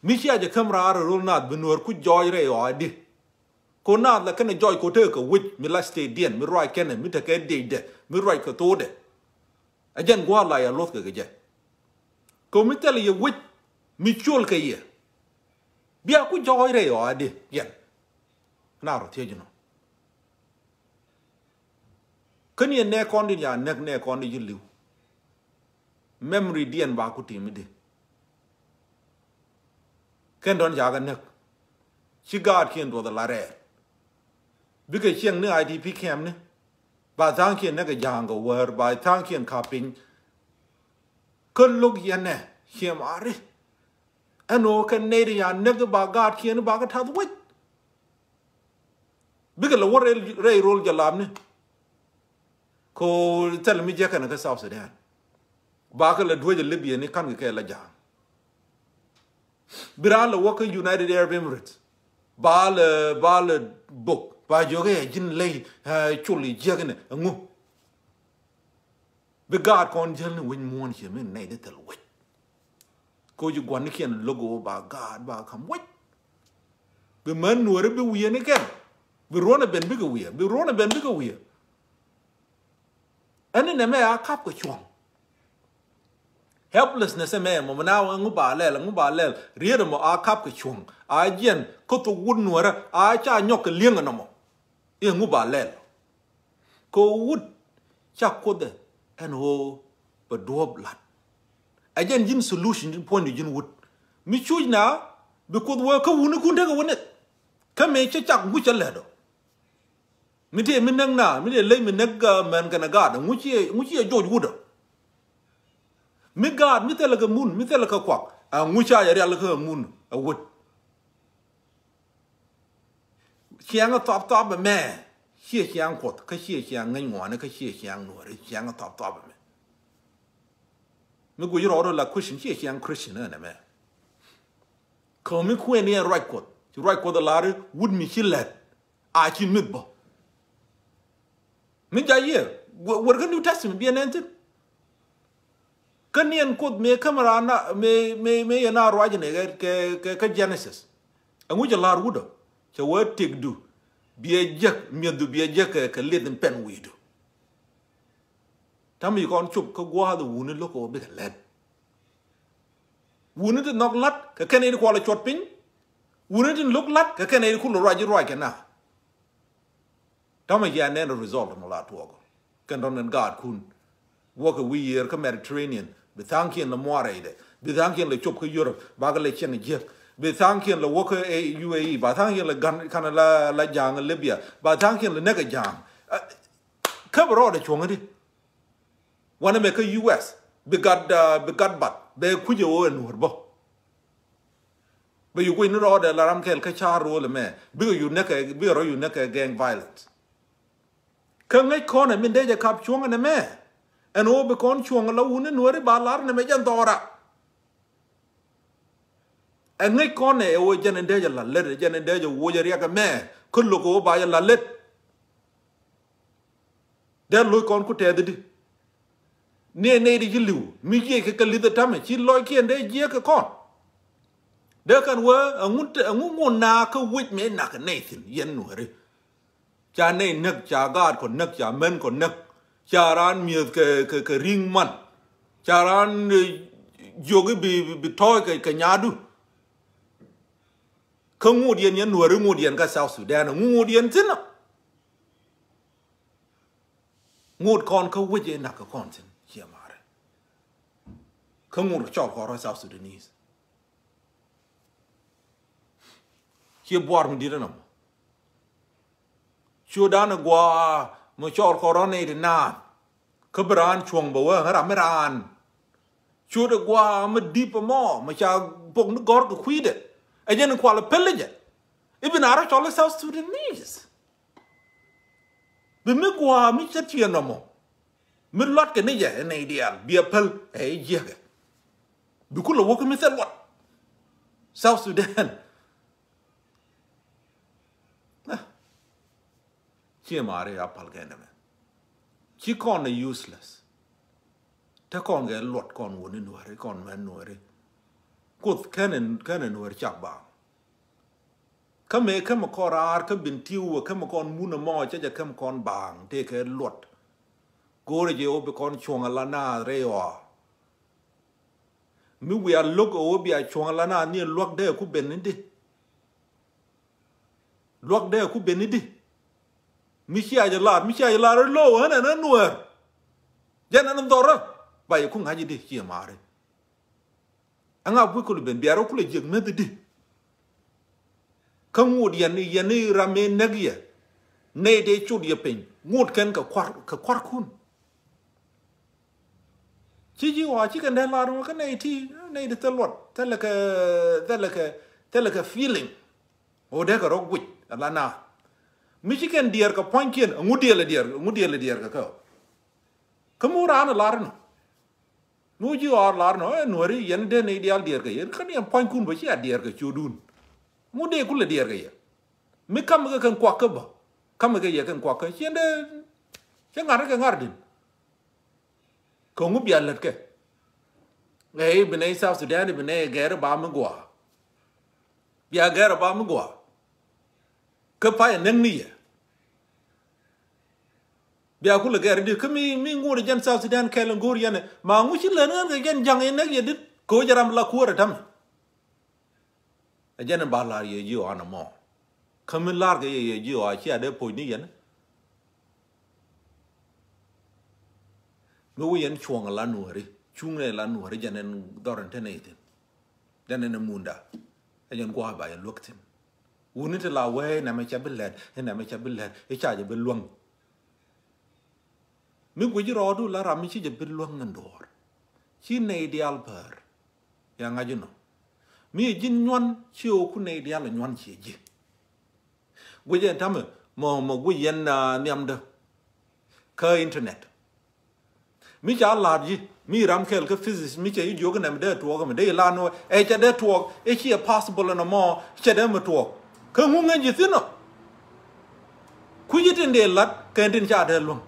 mi cia jɛ käm raar ɛ rol naath bi nuäär ku jɔɔc rɛy ɣɔaadi. Ko naath la kɛnɛ jɔɔc ko tekɛ kɛ wec mi la state diɛn mi ruac kɛnɛ mi tekɛ diecdɛ mi ruac kɛ thokdɛ. Ɛ jɛn gua̱a̱th la yɛ luɔ̱th kɛ kɛ jɛ. Ko mi thilɛ yɛ wec mi col kɛ yɛ bia ku jɔɔc rɛy ɣɔaadi yɛn. Na rɔ thiec nɔ. Kä ni ɛ nɛɛkɔn di ya näk nɛɛkɔn di ji̱ li̱w. Memory diɛn ba ku tim di. Kɛn dɔ̱n ca kɛ näk. Ci gaatkiɛn duɔth ala rɛɛr. Bikɛ cieŋ ni I D P camp ni. Ba tha̱a̱ŋkiɛn näk kɛ ja̱a̱ŋ kɛ wäär ba tha̱a̱ŋkiɛn ka̱p piny. Kä lo̱k yɛn nɛ ciɛ mari. Ɛn ɣöö kɛ nɛy ti ya näk ba gaatkiɛn ba kɛ ta̱th wec. Bikɛ lɛ wä rɛy rol jɛ lapni. Ko thil mi jiäkɛn kä South Sudan. Ba kɛ lɛ duec ɛ Libya ni ka̱n kɛ kɛ lɛ ja̱a̱ŋ. Bi raan lɛ wä kä United Arab Emirates. Ba lɛ ba lɛ bok ba jiök ɛ ji̱n ley col i̱ jiäkni ɛŋu. Bi gaat kɔn jäl ni wec muɔ̱ɔ̱n ciɛ mi nɛy di thil wec. Ko ji̱ gua̱nikiɛn lo̱k ɣöö ba gaat ba ka̱m wec. Bi män nuɔ̱ɔ̱ri bi wiee ni kɛn. Bi ruɔ̱n ɛ ben bikɛ wiee bi ruɔ̱n ɛ ben bikɛ wiee. Ɛn ni nɛmɛ a kap kɛ cuɔ̱ŋ. Helplessness ɛmɛ mɔ mi na ɛŋu ba lɛl ɛŋu ba lɛl riet ɛmɔ a kap kɛ cuɔ̱ŋ. A jiɛn kä thok wut nuɔ̱ɔ̱rä a ca nyɔk kɛ li̱eŋ ɛnɔmɔ. Iŋu ba lɛl. Kɛ wut ca kuothɛ ɛn ɣöö bɛ duɔ̱ɔ̱p la̱t. Ɛ jɛn ji̱n solution ji̱n puɔ̱nydu ji̱n wut mi cuc na bi kuoth wee kä wunikun tekɛ wä nɛk. Kä mëë cä cak ŋuc cä lɛt ɔ. Mi tëë mi näk na mi tëë lec mi näk mɛn kɛnɛ gaat ŋuc ciɛ ŋuc ciɛ joc wut ɔ. Mi gaat mi thilɛ kɛ mun mi thilɛ kɛ kuak a ŋuc ca yɛ rial kä mun ɛ wut. Ciɛŋ ɛ thɔp thɔp ɛmɛ ciɛ ciɛŋ kuɔth kä ciɛ ciɛŋ ŋäc ŋuɔni kä ciɛ ciɛŋ nuɔri ciɛŋ ɛ thɔp thɔp ɛmɛ. Mi guic rɔɔdɔ la Christian ciɛ ciɛŋ Christian ɛn ɛmɛ. Kä mi kuɛn ni ɛn ruac kuɔth ci ruac kuɔth ɛ lar wut mi ci lɛt a ci mith bä. Mi jac yɛ wär kä New Testament biɛ nɛn thin. Kä niɛn kuoth mëë käm raan na mëë mëë mëë yɛn a ruac ni kɛ kɛ kɛ Genesis. Ɛŋu cɛ la̱r wut ɔ cɛ wee tëkdu biɛ jek miɛthdu biɛ jek kɛ kɛ lieth in pɛn wi̱i̱du. Ta̱mi kɔn cop kä gua̱a̱th wuni lo̱k ɔ bikɛ lɛt. Wuni ti nhɔk la̱t kɛ kɛn in kuɔl cuɔt piny. Wuni ti lo̱k la̱t kɛ kɛn in kul ruac ruac kɛ na. Tɔmɛ yɛ nɛn result mɔ la tuɔɔk. Kɛn tɔn nɛn gaatkun. Wuɔkɛ wi̱i̱ yiër kä Mediterranean bi tha̱a̱ŋkiɛn lɛ muaar rɛydɛ bi tha̱a̱ŋkiɛn lɛ cop kä Europe bakɛ lɛ cieŋ jiäk. Bi tha̱a̱ŋkiɛn lɛ wuɔkɛ U A E ba tha̱a̱ŋkiɛn lɛ gan kanɛ la la ja̱a̱ŋ Libya ba tha̱a̱ŋkiɛn lɛ näk ɛ ja̱a̱ŋ. Kä bi rɔɔdɛ cuɔ̱ŋädi. Wanɛ mɛ kä U S bi gat bi gat bat bɛ kucɛ ɣöö ɛ nuɔ̱ɔ̱r bä. Bɛ yuk kui̱ ni rɔɔdɛ la ram kɛl kä ca̱r ro̱o̱l ɛmɛ bikɛ yuk näkɛ bikɛ rɔ yuk näkɛ gang violence. Kä ŋäc kɔn ɛ min dee jɛ kap cuɔ̱ŋ ɛn ɛmɛ. Ɛn ɣöö bi kɔn cuɔ̱ŋ la wuni nuɔ̱ɔ̱ri ba lar nɛmɛ jɛn dhɔra. Ɛ ŋäc kɔn ɛ ɣöö jɛn in dee jɛ la lät ɛ jɛn in dee jɛ woc ɛ riɛk ɛmɛ kä lo̱k ɣöö ba jɛ la lät. Dee lo̱c kɔn ku tɛth di. Ni ɛ nɛy di ci li̱w mi jiɛc kɛ kɛ li̱th ɛ ta̱mɛ ci lɔckiɛn dee jiɛk kɛ kɔn. Dee kɛn wee ɛŋu ŋun na kä wec mëë nak kɛ nɛy thi̱n yɛn nuääri. Ca nɛy näk ca gaat kɔ näk ca män kɔ näk. Ca raan mi̱eth kɛ kɛ kɛ ri̱ŋ man. Ca raan jiök i̱ bi bi tɔ̱ɔ̱c kɛ kɛ nyaadu. Kä ŋot yɛn yɛn nuääri ŋot yɛn kä South Sudan ɛŋu ŋot yɛn thi̱n ɔ. Ŋot kɔn kä wec ëë nak kɛ kɔn thi̱n ciɛ ma̱rɛ. Kä ŋot kɛ cɔl kɔn rɔ South Sudanese. Ciɛ buar mi di̱t ɛnɔ mɔ. Ciö dan ɛ gua̱a̱ mɛ cɔɔr kɔn rɔ̱ nɛy ti naath. Kä bi raan cuɔ̱ŋ bɛ wee ram mi raan. Ciö dɛ gua̱a̱ mɛ di̱p ɛmɔ mɛ ca pok ni gɔ̱r kɛ kui̱dɛ. Ɛ jɛn kual ɛ pel jɛ. I̱ bi na rɔ cɔl i̱ South Sudanese. Bi mi gua̱a̱ mi cä tiɛɛn nɔmɔ. Mi luatkɛ ni jɛ ɛ nɛy diaal bi ɛ päl ɛ i̱ jiäkɛ. Bi kulɛ wäk mi thil luɔt. South Sudan. Ah. Ciɛ maari a pal kɛ nɛmɛ. Ci kɔn ɛ useless. Te kɔn kɛ luɔt kɔn wuni nuɛri kɔn mɛn nuɛri. Kuoth kɛn ɛ, kɛn ɛ nuɛri cak baaŋ. Kä mëë kä mɛ kɔn raar kä bin tiw wä kä mɛ kɔn mun ɛmɔ cɛ jɛ kä mɛ kɔn baaŋ tëë kɛ luɔt. Go̱o̱rɛ jɛ wä bi kɔn cuɔ̱ŋ ala naath rɛy ɣɔaa. Mi wiaa lo̱k ɛ wä bia cuɔ̱ŋ ala naath ni luak dee ku ben ni di. Luak dee ku ben ni di. Mi cia jɛ lar, mi cia jɛ lar lo̱w ɣän ɛn ɣän nuɛɛr. Jɛn ɛn dhɔrä ba yɛ ku ŋa̱c di ciɛ maari. Ɛŋa bui kul ben bia rɔ kulɛ jiɛk meth di. Kä ŋut yɛn, yɛn i̱ ram i̱ näk yɛ. Nɛy dee cut yɛ piny ŋut kɛn kɛ kuar, kɛ kuarkun. Ci ji̱ ɣɔaa ci kɛn dee lar ŋɔ kä nɛy ti, nɛy ti thil luɔt, thilɛ kɛ, thilɛ kɛ, thilɛ kɛ feeling. Ɣöö dee kɛ rɔ guic ala na. Mi ci kɛn diɛɛr kɛ pua̱nykiɛn, ɛŋu diɛɛl ɛ diɛɛr, ɛŋu diɛɛl ɛ diɛɛr kɛ kɛ ɣöö. Kä mi wä raan ɛ lar inɔ. Mi wä ji̱ ɣɔaa lar inɔ, ɛ nuɔ̱ri yɛn dee nɛy diaal diɛɛr kɛ yɛ. Kä ni ɛn pua̱nykun bä ci a diɛɛr kɛ ciötdun. Ŋu dee kulɛ diɛɛr kɛ yɛ. Mi ka̱m kɛ kɛn kuak kä bä. Ka̱m kɛ yɛ kɛn kuak kä. Ciɛn dee, cɛ ŋa̱r kɛ ŋa̱r din. Kɛ ŋu bia lät kɛ. Ɛ i̱ bi nɛy South Sudan, i̱ bi nɛy gɛr i̱ ba mi gua̱a̱. Bia gɛr i̱ ba mi gua̱a̱. Kä pay ɛ näk ni yɛ. Bia kulɛ gɛr i̱ di kä mi, mi ŋuɔ̱t ɛ jɛn South Sudan kɛl in go̱o̱r yɛn ɛ. Ma ŋu ci lät ŋän kɛ jɛn ja̱ŋ in näk yɛ dit. Kɛ wä jɛ ram la kuäär ɛ ta̱mɛ. Ɛ jɛn in ba la̱r yɛ ji̱ ɣɔaa nɔmɔ. Kä mi la̱r kɛ yɛ, yɛ ji̱ ɣɔaa cia dee poc ni yɛn. Mi wä yɛn cuɔ̱ŋ ɛ la nuääri. Cuŋ nɛ la nuääri jɛn in dhɔr in te nɛy thi̱n. Jɛn in munda. Ɛ jɛn gua̱a̱ ba yɛ luäk thi̱n. Wuni ti la wee nɛmɛ cɛ bi lɛt, nɛmɛ cɛ bi lɛt, i̱ ca jɛ bi luäŋ. Mi guic rɔɔdu la ram mi ci jɛ bi luäŋ ni duɔɔr. Ci nɛy diaal päär. Ya ŋa̱c inɔ. Mi ji̱n nyuan ci ɣöö ku nɛy diaal nyuan ci ji̱. Guic ɛn ta̱mɛ mɔ, mɔ guic yɛn, ah, nhiamdä. Kä internet. Mi ca la̱t ji̱, mi ram kɛl kä physics, mi cɛ ji̱ jiök nɛmɛ dee tuɔɔk ɛmɛ, dee ilan wä, ɛ cɛ dee tuɔɔk, ɛ ciɛ possible ɛn ɛmɔ, cɛ dee mi tuɔɔk. Kä ŋu ŋäc ji̱ thi̱n ɔ? Kui̱ci tin dee la̱t, kɛn tin ca dee luäŋ.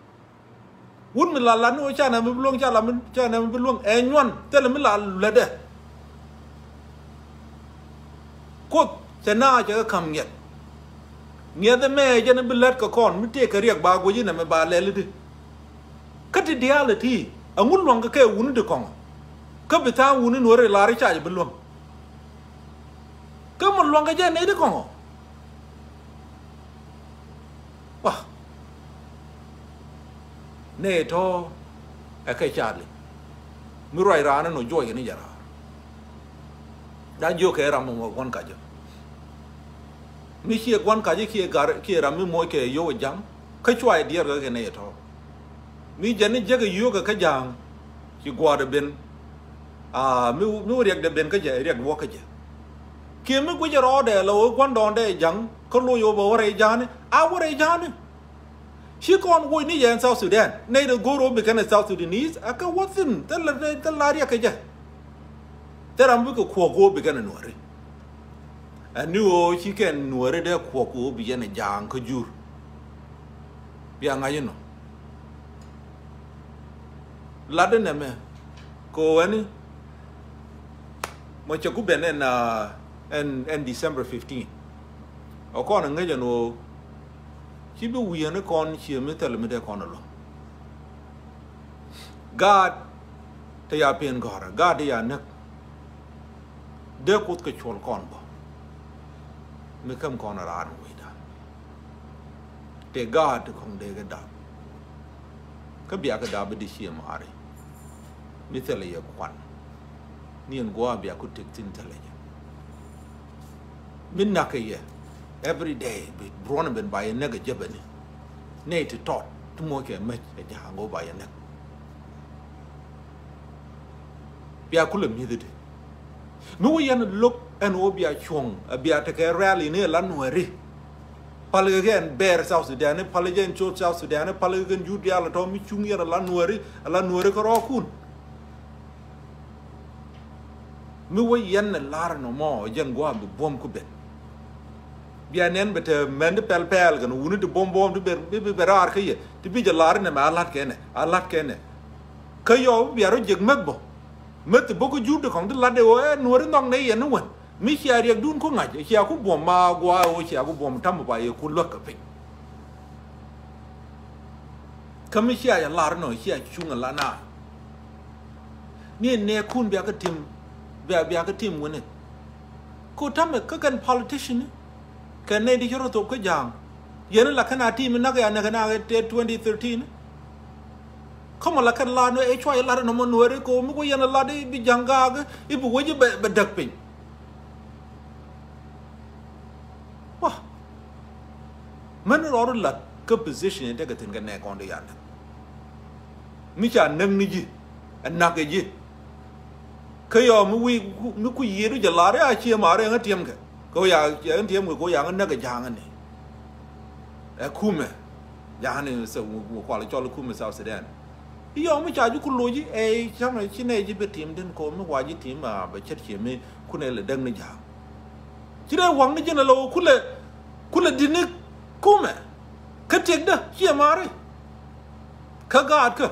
Wut mi la lat ni wä ca nɛmɛ bi luäŋ, ca la mi, ca nɛmɛ bi luäŋ, ɛ nyuan, thilɛ mi la lätdɛ. Kuoth cɛ na cɛ kɛ ka̱m ŋiɛth. Ŋiɛth ɛmɛ jɛn bi lät kɛ kɔn mi tëëkɛ riɛk ba guic inɛmɛ ba lɛl i̱di. Kä ti diaal iti ɛŋu luäŋ kɛ kɛ wuni di kɔŋɔ. Kä bi tha̱a̱ŋ wuni nuɔ̱ri lar i̱ ca jɛ bi luäŋ. Kä mi luäŋ kɛ jɛ nɛy di kɔŋɔ. Wa. Nɛ tɔ ɛ kɛ Charlie. Mi ruac raan ni nɔ juɔc kɛ ni jɛ raar. Dan jiök kɛ ram mɔ guan kacä. Mi ciɛ guan kacä kiɛ gar kiɛ ram mi moc kɛ yio̱w ɛ ja̱ŋ. Kä cua ɛ diɛɛr kɛ kɛ nɛ tɔ. Mi jɛ ni jek ɛ yio̱w kɛ kä ja̱ŋ. Ci gua̱a̱r ɛ ben. Aa, mi, mi wä riɛk dɛ ben kä jɛ, riɛk duɔ̱k kä jɛ. Kiɛ mi guic ɛ rɔɔdɛ la wä gua̱ndɔɔŋdɛ ɛ ja̱ŋ. Kä loc wä bɛ wä rɛy ja̱a̱ni. A wä rɛy ja̱a̱ni. Ci kɔn woc ni yɛn South Sudan. Nɛy dee go̱o̱r wä bi kɛn ɛ South Sudanese. A kä wä thi̱n. Thil la, thil la riɛk kɛ jɛ. Thil ram bikɛ kuɔk wä bi kɛn ɛ nuɔri. Ɛ ni ɣöö ci kɛn nuɔri dee kuɔk wä bi yɛn ɛ ja̱a̱ŋ kä jur. Bia ŋa̱c inɔ. Lat inɛ mɛ. Kɛ ɣöö ɛni. Mɔ cɛ ku ben ɛn, ah, ɛn, ɛn December fifteen. Ɔ kɔn ɛ ŋäc ɛn ɣöö ci bi wi̱i̱ ɛn kɔn cië mi thil mi dee kɔn ɛ luäŋ. Gaat te ya pen gɔ̱rä, gaat te ya näk. Dee Kuoth kɛ cuɔl kɔn bä. Mi käm kɔn ɛ raan wecda. Tëë gaat ti kɔ̱ŋ dee kɛ dap. Kä bia kɛ dap bi di ciɛ maari. Mi thilɛ yɛ kuan. Ni ɛn gua̱a̱ bia ku tëk thi̱n thilɛ jɛ. Mi na̱k kɛ yɛ. Every day bi ruɔ̱n ben ba yɛ näk ɛ jäpɛni. Nɛy ti tɔt ti moc kɛ mec ɛ ja̱a̱ŋ go̱o̱ ba yɛ näk. Bia kulɛ mi̱thi di. Mi wä yɛn lo̱k ɛn wä bia cuɔ̱ŋ, a bia tekɛ rally ni la nuɛri. Pal kɛ kɛ ɛn bɛɛr South Sudan, pal kɛ ɛn cot South Sudan, pal kɛ kɛn jur diaal tɔ mi cuŋ yɛn la nuɛri, la nuɛri kɛ rɔɔkun. Mi wä yɛn ni lar nɔmɔ jɛn gua̱a̱th bi buɔ̱m ku ben. Bia nɛn bɛ te mɛn ti pɛl pɛl kɛn wuni ti buɔ̱m buɔ̱m ti ber bi bi bɛ raar kä yɛ ti bi jɛ lar nɛmɛ a lat kɛnɛ a lat kɛnɛ. Kä yɔ bia rɔ jek meth bɔ meth ti bä ku jur ti kɔŋ ti lat de wä ɛ nuɔri nhɔk nɛ yɛn ni wän. Mi cia riɛkdun ku ŋa̱c cia ku buɔ̱m ma gua̱a̱ wä cia ku buɔ̱m tam ba yɛ ku luäk kɛ piny. Kä mi cia yɛ lar nɔ cia cuŋ a la na. Ni nɛ kun bia kä tim bia bia kä tim wini. Ko tamɛ kä kɛn politician ni kɛn nɛ di cɛ rɔ thop kä ja̱a̱ŋ. Yɛn la kɛn a tim nak ya nak na kɛ twenty thirteen. Kä mɔ la kɛn la nɔ ɛ cua yɛ lar nɔ mɔ nuɔri ko mi ko yɛn la di bi ja̱a̱ŋ gaak i̱ bi wä ji̱ bɛ däk piny. Wah. Mɛn rɔɔd lat kä position in tekɛ thi̱n kɛ nɛɛk kɔn di yan. Mi ca näk ni ji̱ ɛ nak kɛ ji̱. Kä yɔ mi wi̱i̱ mi ku yiëëdu jɛ lar ya cie ma̱a̱r ɛŋä tiɛm kɛ kɛ ya ɛŋä tiɛm kɛ kɛ ya ŋä näk kɛ ja̱a̱ŋä ni. Ɛ kumɛ ja̱a̱ŋä ni sɛ wä kual cɔl kumɛ South Sudan. I̱ yɔw mi ca ji̱ ku lo̱c i̱ ɛ cäŋ ci nɛy ji̱ bi tim din ko̱o̱m mi wa ji̱ tim a bɛ cät cie mi kunɛ lɛ däk ni ja̱a̱ŋ. Ci rɛy waŋni ji̱n a lɛ wä kulɛ kulɛ di̱t ni kumɛ. Kä tiɛkdä ciɛ ma̱a̱ri kä gaatkä.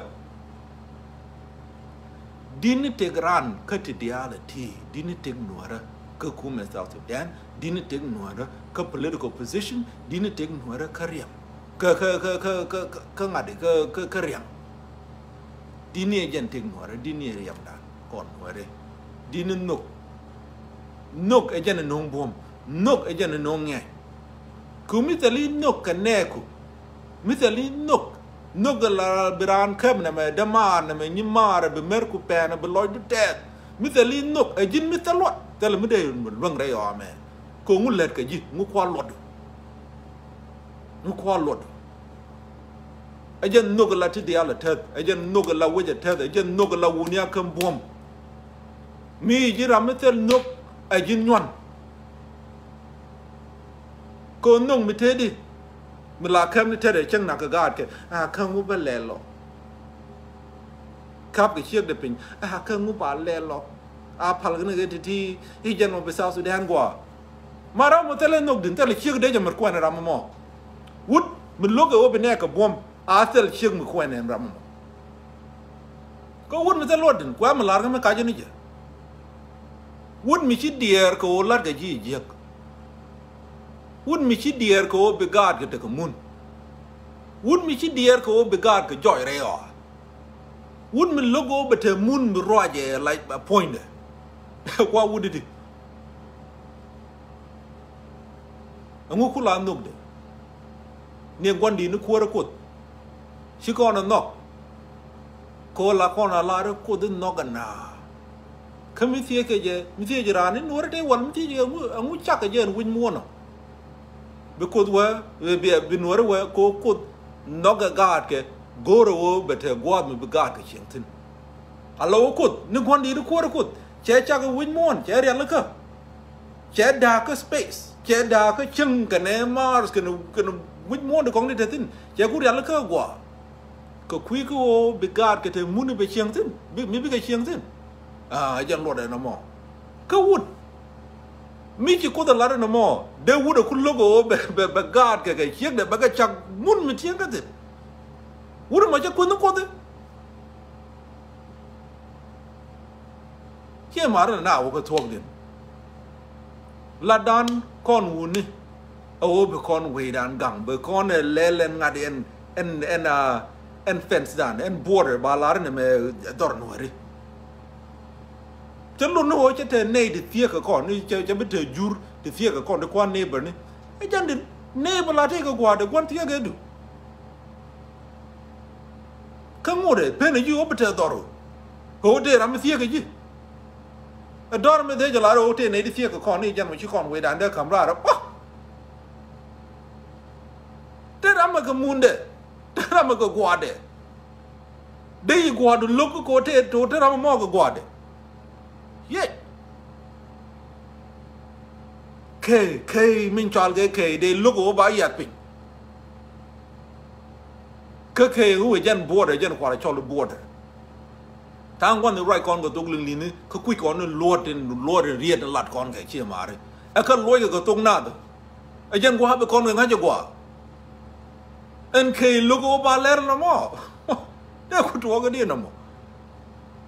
Di̱t ni tëk ran kä ti diaal a ti di̱t ni tëk nuäärä kä kumɛ South Sudan di̱t ni tëk nuäärä kä political position di̱t ni tëk nuäärä kä riɛm. Kä kä kä kä kä kä ŋa̱t kä kä kä riɛm. Di̱t ni ɛ jɛn tëk nuäärä di̱t ni ɛ riɛmdan kɔn nuäärä. Di̱t ni nhök. Nhök ɛ jɛn ɛ no̱o̱ŋ buɔ̱m nhök ɛ jɛn ɛ no̱o̱ŋ ŋɛ̈ny. Ku mi thil i̱ nhök kɛ nɛɛku mi thil i̱ nhök. Nhök ɛ la bi raan käp nɛmɛ dämaar nɛmɛ nyi maarɛ bi mɛr ku pɛɛnɛ bi lɔcdu tɛɛth. Mi thil i̱ nhök ɛ ji̱n mi thil luɔt thil mi dee luäŋ rɛy ɔamɛ. Kɛ ŋu lät kɛ ji̱ ŋu kua̱r luɔtdu. Ŋu kua̱r luɔtdu. Ɛ jɛn nhök ɛ la ti diaal ɛ tɛth ɛ jɛn nhök ɛ la wec ɛ tɛth ɛ jɛn nhök ɛ la wuni a käm buɔ̱m. Mi ji̱ ram mi thil nhök ɛ ji̱ nyuan. Kɛ nhök mi tëëdi mi la käm ni tetdɛ cäŋ nak kɛ gaatkɛ a kä ŋu bä lɛl lɔ. Kap kɛ ciekdɛ piny a kä ŋu ba lɛl lɔ. A pal kɛ ni kɛ ti̱ti̱ i̱ jɛn mɔ bi South Sudan gua̱a̱. Ma ram mɔ thilɛ nhök di̱n thilɛ ciek dee jɛ mɛr kuɛn ram mɔ. Wut mi lo̱k ɛ wä bi nɛɛk kɛ buɔ̱m a thil ciek mi kuɛn ɛn ram mɔ. Kä wut mi thil luɔt di̱n kuɛ mi lar kä mi kacä ni jɛ. Wut mi ci diɛɛr kɛ ɣöö lat kɛ ji̱ jiäk. Wut mi ci diɛɛr kɛ ɣöö bi gaat kɛ tekɛ mun. Wut mi ci diɛɛr kɛ ɣöö bi gaat kɛ jɔc rɛy ɣɔaa. Wut mi lo̱k ɣöö bɛ te mun mi ruacɛ lac a puɔ̱nydɛ. Kua wut i̱di. Ɛŋu ku la nhökdɛ. Ni gua̱ndi̱t ni kuäärä Kuoth. Ci kɔn ɛ nhɔk. Kɛ ɣöö la kɔn a lar i̱ Kuoth i̱ nhɔk ɛ naa. Kä mi thiec kɛ jɛ mi thiec raan i̱ nuɔ̱ɔ̱ri te wal mi thiec kɛ ɛŋu, ɛŋu cak kɛ jɛ ɛn wi̱c muɔ̱ɔ̱nɔ. Bi Kuoth wee bi, bi nuɔ̱ɔ̱ri wee kɛ ɣöö Kuoth nhɔk ɛ gaatkɛ go̱o̱rɛ ɣöö bɛ te gua̱a̱th mi bi gaatkɛ cieŋ thi̱n. A la wä Kuoth ni gua̱ndi̱t i̱ kuäärä Kuoth cɛ cak i̱ wi̱c muɔ̱ɔ̱n cɛ rialikä. Cɛ da̱a̱kä space cɛ da̱a̱kä cieŋ kɛnɛ Mars kɛnɛ kɛnɛ wi̱c muɔ̱ɔ̱n di kɔŋ di te thi̱n cɛ ku rialikä gua̱a̱. Kɛ kui̱ kä ɣöö bi gaatkɛ te muni bɛ cieŋ thi̱n bi mi bikɛ cieŋ thi̱n. A jɛn luɔt ɛn ɛmɔ kä wut. Mi ci Kuoth ɛ lat ɛn ɛmɔ dee wut ɛ ku lo̱k ɣöö bɛ bɛ bɛ gaatkɛ kɛ ciekdɛ bɛ kɛ cak mun mi cieŋ kä thi̱n. Wut ɛmɔ cɛ kueth ni Kuoth i̱. Ciɛ ma̱a̱r ni na wä kä thuɔ̱kdiɛn. Latdan kɔn wuni. A wä bi kɔn wecdan gaŋ bi kɔn ɛ lɛl ɛn ŋa̱t ɛn ɛn ɛn a ɛn fencedan ɛn border ba lar ni mɛ dhɔr nuɔ̱ri. Cä lot ni wä cä te nɛy ti thieekä kɔn ni cä bi te jur ti thieekä kɔn ti kua̱n neighbor ni. Ɛ jɛn di neighbor la tëëkɛ gua̱a̱r de gua̱n thieekä du. Kä ŋot ɛ pen ɛ ji̱ ɣöö bi tɛth dhɔr ɣöö ɣöö dee ram mi thieekä ji̱. Ɛ dhɔr mi dhee jɛ lar ɣöö tëë nɛy ti thieekä kɔn ni jɛn mɔ ci kɔn wecdan dee ka̱m raar ɛ. Te ram ɛ kɛ mundɛ te ram ɛ kɛ gua̱a̱dɛ. Dee yi gua̱a̱du lo̱k kä kɛ ɣöö tëë te ɣöö te ram ɛ mɔ kɛ gua̱a̱dɛ. Yec. Key key min cɔal kɛ key dee lo̱k ɣöö ba yiath piny. Kä key ɣöö jɛn border jɛn kualɛ cɔl border. Ta̱a̱ŋ gua̱n ni ruac kɔn kɛ thok liŋ li̱ni kä kui̱c kɔn ni luɔt in luɔt in riet in lat kɔn kɛ ciɛ mari. Ɛ kä luɔc kɛ kɛ thok nath. Ɛ jɛn gua̱a̱ bi kɔn kɛ ŋa̱c ɛ gua̱a̱. Ɛn kɛ lo̱k ɛ wä ba lɛr nɔmɔ. Dee ku tuɔɔk ɛ diɛ nɔmɔ.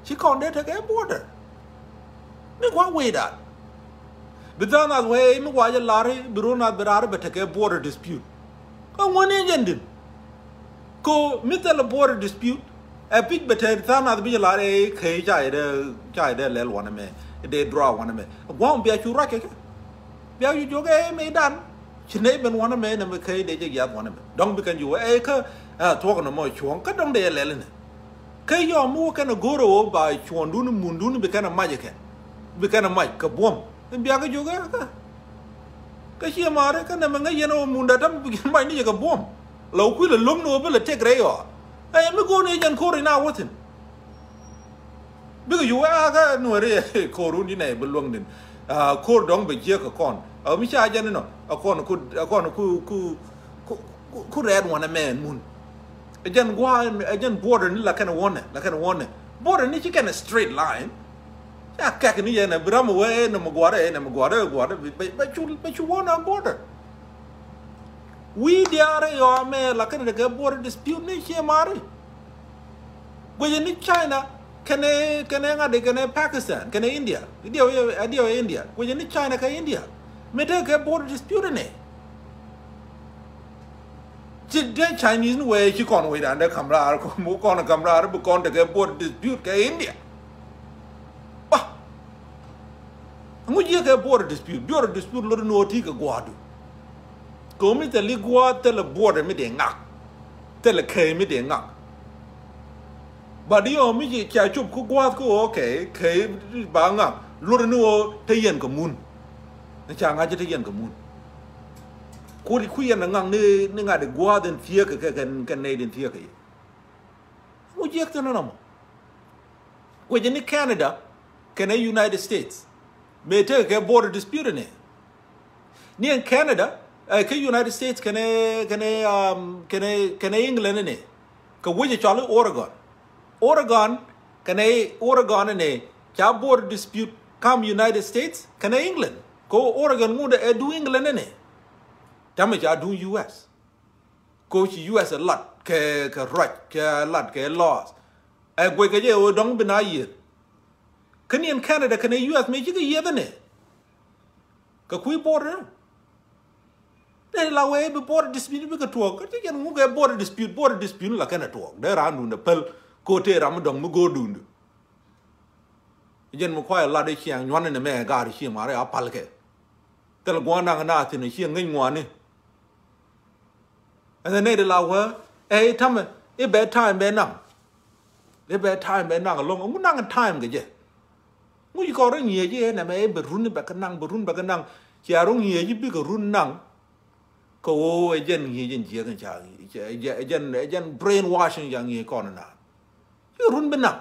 Ci kɔn dee tekɛ border. Mi gua̱a̱ wee dat. Bi tha̱a̱ŋ nath wee mi gua̱a̱ jɛ lari bi ruɔ̱n nath bi rari bɛ tekɛ border dispute. Kä ŋuɔ̱n ni jɛn din. Ko mi thilɛ border dispute. Ɛ pic bɛ tɛɛr tha̱a̱ŋ nath bi jɛ lar ɛ kɛ ca yɛ dee ca yɛ dee lɛl wanɛ mɛ. Dee draw wanɛ mɛ. Gua̱a̱ŋ bia cu ruac kɛ kɛ. Bia cu jok ɛ mɛ dan. Ci nɛy ben wanɛ mɛ nɛ mɛ kɛ dee jɛ yath wanɛ mɛ. Dɔ̱ŋ bi kɛn ju wee ɛ kä thuɔ̱k nɔmɔ cuɔ̱ŋ kä dɔ̱ŋ dee yɛ lɛl inɛ. Kä yɔm mi wä kɛn a go̱o̱r a wä ba cuɔ̱ndun mundun bi kɛn a mac kɛn. Bi kɛn a mac kɛ buɔ̱m. Bia kɛ jok ɛ kä. Kä ciɛ mari kä nɛmɛ ŋäc yɛn ɔ munda tam bi mac ni jɛ kɛ buɔ̱m. La wä kui̱ la lo̱ŋ ni wä bi la tëk rɛy ɔ. Ɛ mi go̱o̱r ni jɛn ko̱r in a wä thi̱n. Bikɛ yu wee a kä nuɔri ko̱r wun di nɛ bi luäŋ din. Ko̱r dɔ̱ŋ bɛ jiäk kɛ kɔn a mi ca jɛn inɔ a kɔn ku a kɔn ku ku ku ku rɛɛt wanɛ mɛ mun. Ɛ jɛn gua̱a̱ ɛ jɛn border ni la kɛn wɔnɛ la kɛn wɔnɛ. Border ni ci kɛn straight line. Ca kɛk ni yɛn ɛ bi ram wee nɛ mɛ gua̱a̱r ɛ nɛ mɛ gua̱a̱r ɛ gua̱a̱r ɛ bɛ cu bɛ cu wɔnɛ border. Wi̱i̱ diaarä yɔamɛ la kɛn tekɛ border dispute ni ciɛ mari. Guecɛ ni China kɛnɛ kɛnɛ ŋa̱t kɛnɛ Pakistan kɛnɛ India. Adiɛ adiɛ India guecɛ ni China kɛ India. Mi tekɛ border dispute ni. Ci dee Chinese ni wee ci kɔn wecdan dee kam raar kɔn kɔn kam raar bi kɔn tekɛ border dispute kɛ India. Ba. Ŋu jiɛ kɛ border dispute border dispute lori ni wä ti kɛ gua̱a̱du. Kɛ mi thil i̱ gua̱a̱th thilɛ border mi dee ŋak. Thilɛ kɛy mi dee ŋak. But yɔ mi ci ca cop kä gua̱a̱th kä ɣöö kɛy kɛy ba ŋak luɔt ni ɣöö te yɛn kɛ mun. Ni ca ŋa̱c te yɛn kɛ mun. Ku ku yɛn ŋak ni ni ŋa̱t gua̱a̱th in thieek kɛ kɛ kɛ nɛy din thieek kɛ yɛ. Ŋu jiɛk thin nɔmɔ. Kuecɛ ni Canada kɛnɛ United States. Mëë tekɛ kɛ border dispute ni. Ni ɛn Canada ɛ kɛ United States kɛnɛ kɛnɛ kɛnɛ kɛnɛ England ni. Kɛ wec ɛ cɔl i̱ Oregon. Oregon kɛnɛ Oregon ni ca border dispute kam United States kɛnɛ England. Kɛ Oregon ŋut ɛ duŋ England ni. Tamɛ ca duŋ U S. Ko ci U S ɛ lat kɛ kɛ ruac kɛ lat kɛ laws. Ɛ guec kɛ jɛ ɣöö dɔ̱ŋ bi na yiëth. Kä ni ɛn Canada kɛnɛ U S mëë cikɛ yiëth ɛnɛ. Kɛ kui̱ border. Dee la wee bi border dispute bikɛ tuɔɔk kä ti jɛn ŋukɛ border dispute border dispute la kɛnɛ tuɔɔk dee raandun dɛ päl. Ko tëë ram mi dɔ̱ŋ mi go̱o̱rdundu. Jɛn mi kuay lat i̱ ciɛŋ nyuan ɛnɛ mɛ gaar i̱ ciɛ mari a palkɛ. Thil gua̱a̱n naŋ na thi̱n i̱ ciɛ ŋäc ŋuani. Ɛn the nɛy di la wä ɛ i̱ tamɛ i̱ bɛ time bɛ naŋ. I̱ bɛ time bɛ naŋ alɔŋ ŋu naŋ time kɛ jɛ. Ŋu ci kɔn rɔ ŋi̱eec i̱ ɛn ɛmɛ i̱ bɛ run i̱ bɛ kɛ naŋ bɛ run bɛ kɛ naŋ. Cia rɔ ŋi̱eec i̱ bikɛ run naŋ. Kɛ ɣöö ɛ jɛn ŋi̱eec in jiɛk in ca ɛ jɛn ɛ jɛn brainwashing ca ŋi̱eec kɔn in naan. Ci run bi naŋ.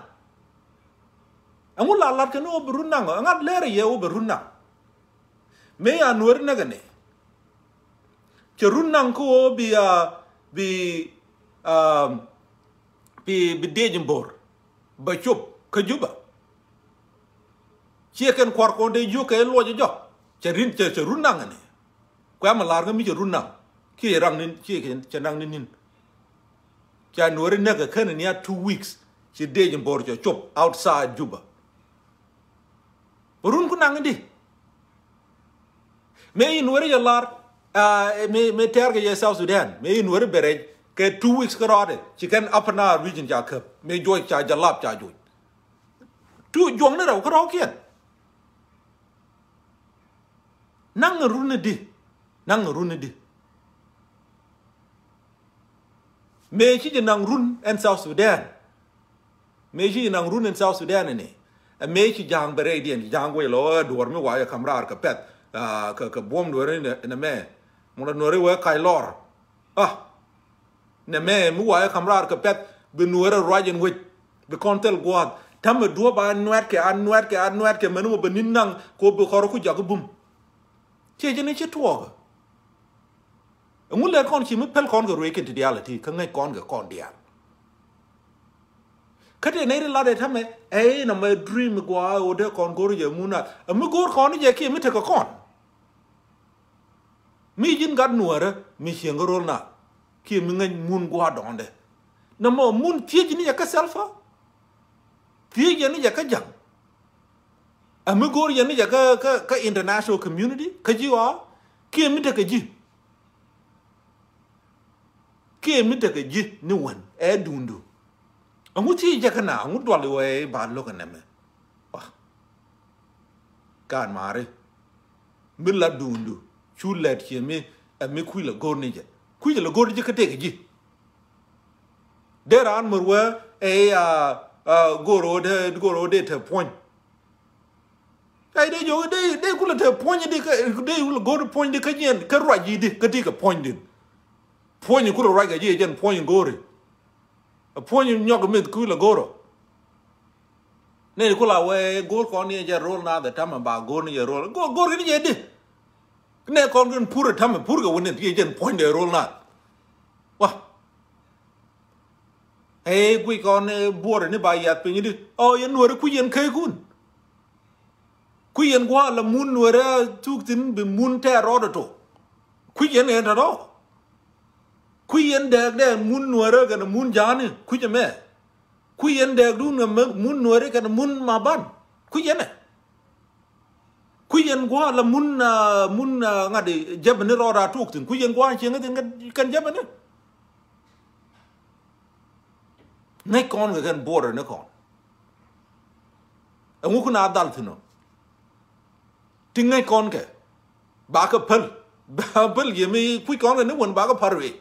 Ɛŋu la lat kɛ ni ɣöö bɛ run naŋ ɛ ŋa̱t lɛr ɛ yɛ ɣöö bɛ run naŋ. Mëë ya nueeri näk ɛnɛ. Cɛ run naŋ kä ɣöö bi a bi bi bi diec in bo̱r bɛ cop kä Juba. Ciɛ kɛn kua̱r kɔn dee jiök kɛ luɔc ɛ jɔk cɛ rin cɛ cɛ run naŋ ɛnɛ. Kuɛ mi la̱r kä mi cɛ run naŋ kiɛ cɛ raŋ ni ciɛ kɛ cɛ naŋ ni ni̱n. Ca nueeri näk ɛ kän in ya two weeks ci diec in bo̱r cɛ cop outside Juba. Bɛ run ku naŋ di. Mëë in weri jɛ lar mëë tɛɛr kɛ jɛ South Sudan mëë in weri bɛ rɛc kɛ two weeks kä rɔɔdɛ ci kɛn Upper Nile region ca käp mëë juɔc ca jalap ca juɔc. Tu juɔŋni rɛw kä rɔɔkiɛn. Naŋ run di. Naŋ run di. Mëë ci jɛ naŋ run ɛn South Sudan. Mëë ci jɛ naŋ run in South Sudan ni. Ɛ mëë ci ja̱a̱ŋ bɛ rɛydiɛn ci ja̱a̱ŋ guɛc lɔ ɛ duɔ̱ɔ̱r mi wa̱a̱ yɛ ka̱m raar kɛ pɛ̈th. Kɛ buɔ̱m duɔ̱ɔ̱r ni nɛ mɛ. Mun la nuɔ̱ri wee kac lɔr. Ah. Nɛ mɛ mi wa̱a̱ yɛ ka̱m raar kɛ pɛ̈th bi nuɔ̱ɔ̱r ɛ ruac in wec. Bi kɔn thil gua̱a̱th ta̱mɛ duɔ̱ɔ̱p a nuɛ̈tkɛ a nuɛ̈tkɛ a nuɛ̈tkɛ mɛn mɔ bɛ ni̱n naŋ ko bi kɔr ku jak bum. Ciɛ jɛ ni ci tuɔɔkä. Ɛŋu lɛr kɔn ci mi päl kɔn kɛ ruëëc kɛn ti diaal ɛ ti kä ŋäc kɔn kɛ kɔn diaal. Kä tëë nɛy ri lat ɛ tämɛ ɛ inɔ mɛ dream gua̱a̱ ɣöö dee kɔn go̱r jɛ mun nath. Ɛ mi go̱r kɔn jɛ kiɛ mi tekɛ kɔn. Mi ji̱n gat nuäärä mi cieŋ kä ro̱l nath kiɛ mi ŋäc mun gua̱a̱ dɔ̱ŋdɛ. Nɔmɔ mun thiec ni jɛ kä Salva. Thiec jɛ ni jɛ kä Ja̱ŋ. Ɛ mi go̱r jɛ ni jɛ kä, kä, kä international community kä ji̱ ɣɔaa kiɛ mi tekɛ ji̱. Kiɛ mi tekɛ ji̱ ni wän ɛ duundu. Ɛŋu thiec jɛ kä na, ɛŋu dual iwɛ ba lo̱k ɛ nɛmɛ. Wa. Kaan maari. Mi la duundu cu lɛt cie mi ɛ mi kui̱ la go̱r ni jɛ. Kui̱ jɛ la go̱r ni jɛ kä tekɛ ji̱. Dee raan mär wee ɛ ya go̱r ɣöö dee, go̱r ɣöö dee te puɔ̱ny. Ay dee jɔk dee, dee kulɛ te puɔ̱ny di kä, dee kulɛ go̱r puɔ̱ny di kä nyiɛn kä ruac yi di kä ti kɛ puɔ̱ny din. Puɔ̱ny kulɛ ruac kɛ ji̱ jɛn puɔ̱ny go̱ri. Puɔ̱ny nyɔk mith kulɛ go̱r ɔ. Nɛy kulɛ wee go̱r kɔn ni jɛ ro̱l nath ɛ tamɛ ba go̱r ni jɛ ro̱l. Go̱r, go̱r kɛ ni jɛ di. Nɛ kɔn kɛn pur ɛ tamɛ pur kɛ wä ni ti jɛn puɔ̱ny dee ro̱l nath. Wa. Ɛ guic kɔn ɛ buɔrɛ ni ba yath piny di. Ɔ yɛn nuɔri kui̱ yɛn kɛy kun. Kui̱ yɛn gua̱a̱ la mun nuɛrɛ thuk thi̱n bi mun tɛɛr rɔɔdɛ to. Kui̱ yɛn yɛn tɔ̱tɔ̱. Kui̱ yɛn dɛɛk dɛ mun nuɛrɛ kɛnɛ mun ja̱a̱ni kui̱ ɛmɛ. Kui̱ yɛn dɛɛk dun ɛmɛ mun nuɛrɛ kɛnɛ mun maban. Kui̱ yɛn ɛ. Kui̱ yɛn gua̱a̱ la mun, ah, mun, ah, ŋa̱t jɛpɛ ni rɔɔdɛ a tuk thi̱n. Kui̱ yɛn gua̱a̱ cieŋ thi̱n kɛn, kɛn jɛpɛ ni. Ŋäc kɔn kɛ kɛn buɔrɛ ni kɔn. Ɛŋu kun a dhal thi̱n ɔ. Ti ŋäc kɔn kɛ. Ba kɛ päl. Ba päl yɛ mi kui̱ kɔn kɛ ni wän ba kɛ pa̱r wec.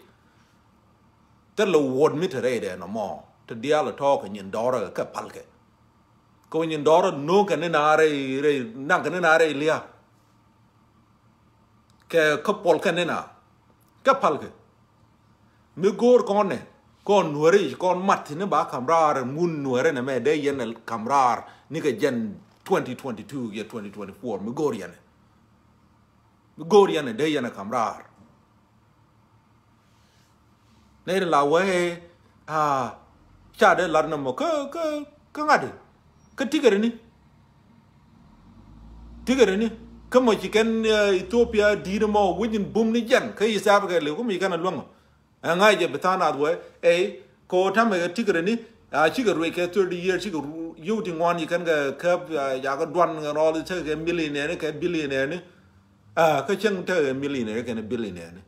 Thilɛ wuɔt mi te rɛydɛ nɔmɔ. Te diaal ɛ tɔ̱ɔ̱k kɛ nyin dɔɔrä kɛ kɛ pal kɛ. Kɛ wä nyin dɔɔrä no̱o̱ŋ kɛ ni na rɛy, rɛy, naŋ kɛ ni na rɛy lia̱a̱. Kɛ kä puɔl kɛn ni na. Kä pal kɛ. Mi go̱o̱r kɔn nɛ. Kɔn nuäri i̱ kɔn mat ni ba kam raar mun nuäri nɛ mɛ dee yɛn kam raar ni kɛ jɛn twenty twenty-two yɛ twenty twenty-four mi go̱o̱r yɛn nɛ. Mi go̱o̱r yɛn nɛ dee yɛn kam raar. Nɛy ri la wee, ah, ca dee lar nɔmɔ kä, kä, kä ŋa̱t di. Kä tikɛri ni. Tikɛri ni. Kä mɔ ci kɛn, eh, Ethiopia di̱i̱t mɔ wi̱c in bum ni jɛn. Kä East Africa liw kä mi ci kɛn a luäŋ ɔ. Ɛ ŋa̱c jɛ bi tha̱a̱ŋ nath wee, ey, ko ta̱mɛ kɛ tikɛri ni. A cikɛ ruec kɛ thirty years cikɛ ru-, yio̱w ti ŋuan ci kɛn kɛ käp, ah, ca kɛ duan kɛ rɔɔl cä kɛ millionaire ni kɛ billionaire ni. Ah, kä cäŋ tekɛ kɛ millionaire kɛn billionaire ni.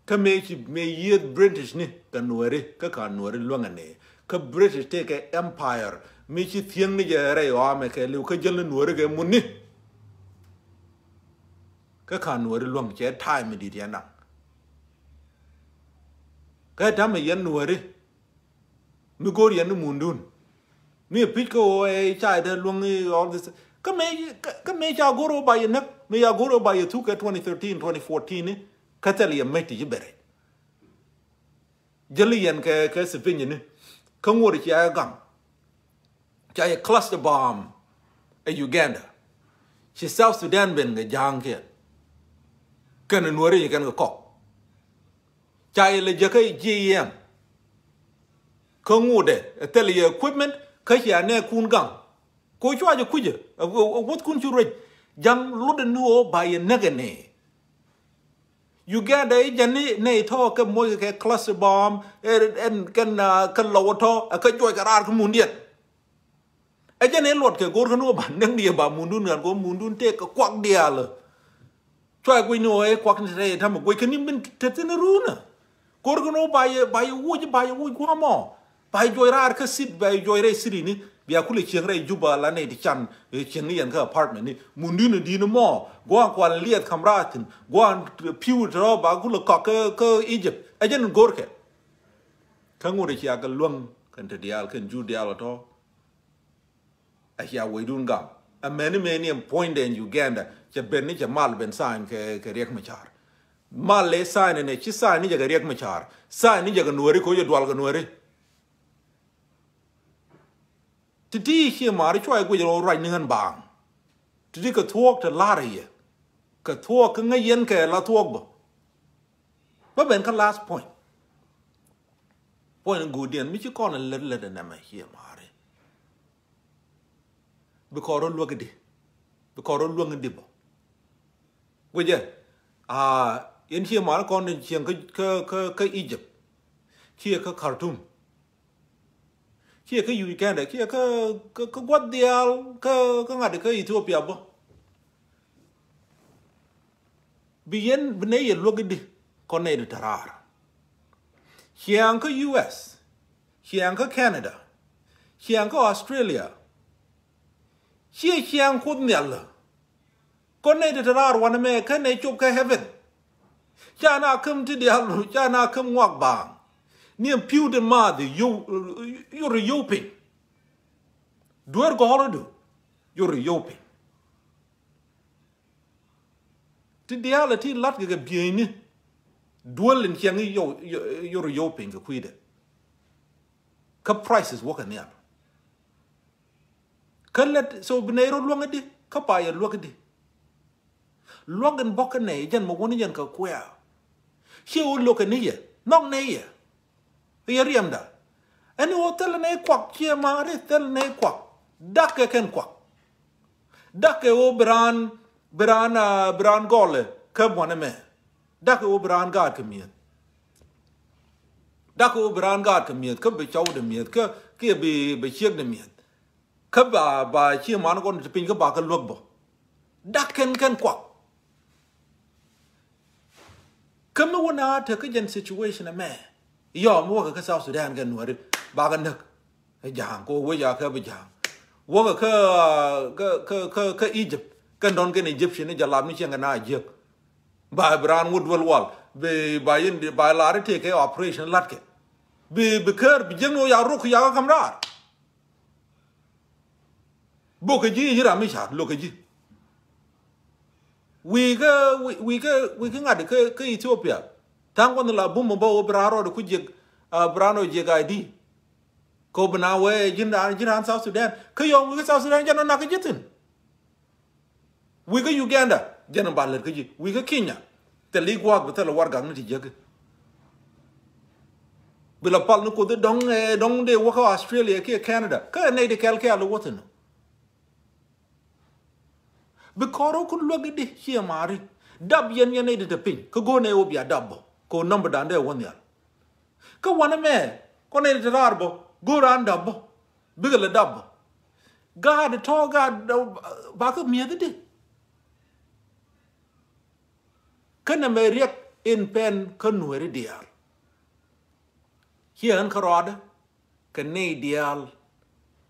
Kä mëë ci mëë yieth British ni kɛ nuɛri kä ka nuɛri luäŋɛ ni. Kä British tëëkɛ empire mi ci thiäŋ ni jɛ rɛy ɣɔamɛ kɛ liw kä jäl ni nuɛri kɛ mun ni. Kä ka nuɛri luäŋ cɛ time mi di̱t yɛn daŋ. Kä ta̱mɛ yɛn nuɛri. Mi go̱o̱r yɛn ni mundun. Mi pi̱c kä ɣöö ɛ ca dee luäŋ i̱ all this. Kä mëë, kä, kä mëë ca go̱o̱r ɣöö ba yɛ näk. Mëë ca go̱o̱r ɣöö ba yɛ thuk kɛ twenty thirteen, twenty fourteen ni. Kä thil yɛ mec ti ci bɛ rɛc. Jäli yɛn kɛ, kɛ Sipinyini. Kä ŋuɔ̱t cia ɛ gaŋ. Ca yɛ cluster bomb ɛ Uganda. Ci South Sudan ben kɛ ja̱a̱ŋkiɛn. Kɛn nuɔ̱ri yɛ kɛn kɛ kɔk. Ca yɛ lɛ jäkä jiɛ yɛm. Kä ŋutdɛ ɛ thil yɛ equipment kä cia nɛɛkun gaŋ. Ko cua jɛ kucä ɛ, ɛ, ɛ wuɔ̱thkun cu ruec. Ja̱ŋ lotdɛ ni ɣöö ba yɛ näk ɛ nɛɛ. Uganda i̱ jɛn ni nɛy tɔ̱ kɛ moc kɛ cluster bomb, ɛ, ɛn kɛn, ah, kɛ lɔw tɔ̱ ɛ kɛ juɔc kɛ raar kä mundiɛn. Ɛ jɛn i̱ luɔt kɛ go̱o̱r kä ni wä ba näk ni yɛ ba mundun ɣän go̱o̱r mundun tëëk kɛ kuak diaal. Cua guic ni ɣöö ɛ kuak ni te rɛy ta̱mɛ guic kä ni min te thi̱n runä. Ko̱r kɛ ni wä ba yɛ, ba yɛ wuc, ba yɛ wuc gua̱a̱mɔ. Ba yɛ juɔc raar kä city, ba yɛ juɔc rɛy city ni. Bia kulɛ cieŋ rɛy Juba la nɛy ti can, eh, cieŋ ni yɛn kä apartment ni. Mundun di̱n mɔ. Gua̱a̱n kual liɛth kam raar thi̱n. Gua̱a̱n pi̱w tɔ̱ ba kulɛ kɔk kä, kä Egypt. Ɛ jɛn go̱o̱r kɛ. Kä ŋut ɛ cia kɛ luäŋ kɛn te diaal kɛn jur diaal ɔ tɔ̱. A cia wecdun gam. Amäni mëë ni ɛn puɔ̱nydɛ ɛn Uganda cɛ ben ni cɛ mal ben sign kɛ, kɛ Riek Machar. Mal lɛ sign ɛnɛ ci sign ni jɛ kɛ Riek Machar. Sign ni jɛ kɛ nuɔ̱ri kɛ wä jɛ dual kɛ nuɔ̱ri. Ti̱ti̱ ci maari cua i̱ guic rɔ ruac ni ɣän baaŋ. Ti̱ti̱ kɛ thuɔ̱ɔ̱k te la̱r yɛ. Kɛ thuɔ̱ɔ̱k kä ŋäc yɛn kɛ la thuɔ̱ɔ̱k bä. Bä ben kä last point. Puɔ̱ny ni go̱o̱diɛn mi ci kɔn a lät lät ɛnɛmɛ ciɛ maari. Bi kɔn rɔ luäk di. Bi kɔn rɔ luäk di bä. Guicɛ. Aa, yɛn ciɛ maari kɔn ni cieŋ kä, kä, kä, kä Egypt. Ciɛ kä Khartoum. Ciɛ kä Uganda. Ciɛ kä, kä, kä gua̱th diaal. Kä, kä ŋa̱t kä Ethiopia bä. Bi yɛn, bi nɛy yɛ luäk di kɔn nɛy di te raar. Ciaŋ kä U S, ciaŋ kä Canada, ciaŋ kä Australia. Ciɛ ciaŋ Kuoth Nhial. Kɔn nɛy di te raar wanɛ mɛ kä nɛy cop kä heaven. Ca na käm ti diaal, ca na käm ŋuak baaŋ. Ni ɛn pi̱w di maath yio̱w, yio̱w, yio̱w piny. Dueer gɔ̱rdu, yio̱w, yio̱w piny. Ti diaal ti la̱t kɛ kɛ bieyni. Duel in ciɛŋ i̱ yio̱w, yio̱w, yio̱w piny kɛ kui̱dɛ. Kä prices wäkɛ nhial. Kä lät, so bi nɛy rɔ luäŋ di, kä pa yɛ luäk di. Luäk in bä kä nɛy jɛn mɛ wä ni jɛn kɛ kuɛ̈ɛ̈. Ciɛ wä lo̱kɛ ni yɛ, nhɔk nɛy yɛ. Yɛ riɛmda. Ɛn ɣöö thilɛ nɛy kuak, ciɛ maari thilɛ nɛy kuak. Da̱kɛ kɛn kuak. Da̱kɛ ɣöö bi raan, bi raan, ah, bi raan gɔlɛ kä buɔ̱n ɛmɛ. Da̱kɛ ɣöö bi raan gaat kɛ mi̱eth. Da̱kɛ ɣöö bi raan gaat kɛ mi̱eth, kä bi cɔwdɛ mi̱eth, kä, kä bi, bi ciekdɛ mi̱eth. Kä ba, ba ciɛ man kɔn ti piny kä ba kä luäk bä. Da̱k kɛn, kɛn kuak. Kä mi wä na te kä jɛn situation ɛmɛ. Yɔ mi wäkɛ kä South Sudan kɛ Nuäri ba kä näk. Ɛ ja̱a̱ŋ kɛ wä wec a kä bi ja̱a̱ŋ. Wäkɛ kä, kä, kä, kä, kä Egypt kɛ dɔ̱n kɛn Egyptian ni jɛ lap ni cieŋ kɛ na jiäk. Ba bi raan wä duel wal bi ba yɛn ba lar i̱ tëë kɛ operation latkɛ. Bi, bi kär bi jiäk ni wä ya ruk ya kä ka̱m raar. Bok kɛ ji̱ i̱ ram mi ca̱r lo̱k kɛ ji̱. Wi̱i̱ kä, wi̱i̱, wi̱i̱ kä, wi̱i̱ kä ŋa̱t kä, kä Ethiopia. Tha̱a̱ŋ kuɔnh la bum bä wä bi raan rɔɔd ku jiɛk, ah, bi raan rɔɔd jiɛk I D. Kɛ wä bi na wee ji̱n raan, ji̱n raan South Sudan. Kä yɔm wi̱i̱ kä South Sudan jɛn ɔ nak kɛ ji̱ thi̱n. Wi̱i̱ kä Uganda jɛn ɔ ba lät kä ji̱. Wi̱i̱ kä Kenya. Thil i̱ gua̱a̱k bi thil ɔ warɛgak ni ti jiäk. Bi la pal ni Kuoth i̱ dɔ̱ŋ, eh, dɔ̱ŋ dee wä kä Australia kiɛ Canada. Kä nɛy di kɛl kɛɛl i̱ wä thi̱n. Bi kɔr wä ku luäk i̱di ciɛ maari. Dap yɛn yɛn nɛy di te piny. Kä go̱o̱r nɛy wä bia dap bä. Kɛ wä nɔmbi dan dee wä nhial. Kä wanɛ mɛ kɔn nɛy di te raar bä. Go̱o̱r raan dap bä. Bikɛ lɛ dap bä. Gaat tɔ̱ gaat, eh, bakä mi̱eth i̱di. Kä nɛmɛ riɛk in pɛn kä Nuɛri diaal. Ciɛ ɣän kä rɔɔdɛ kɛ nɛy diaal.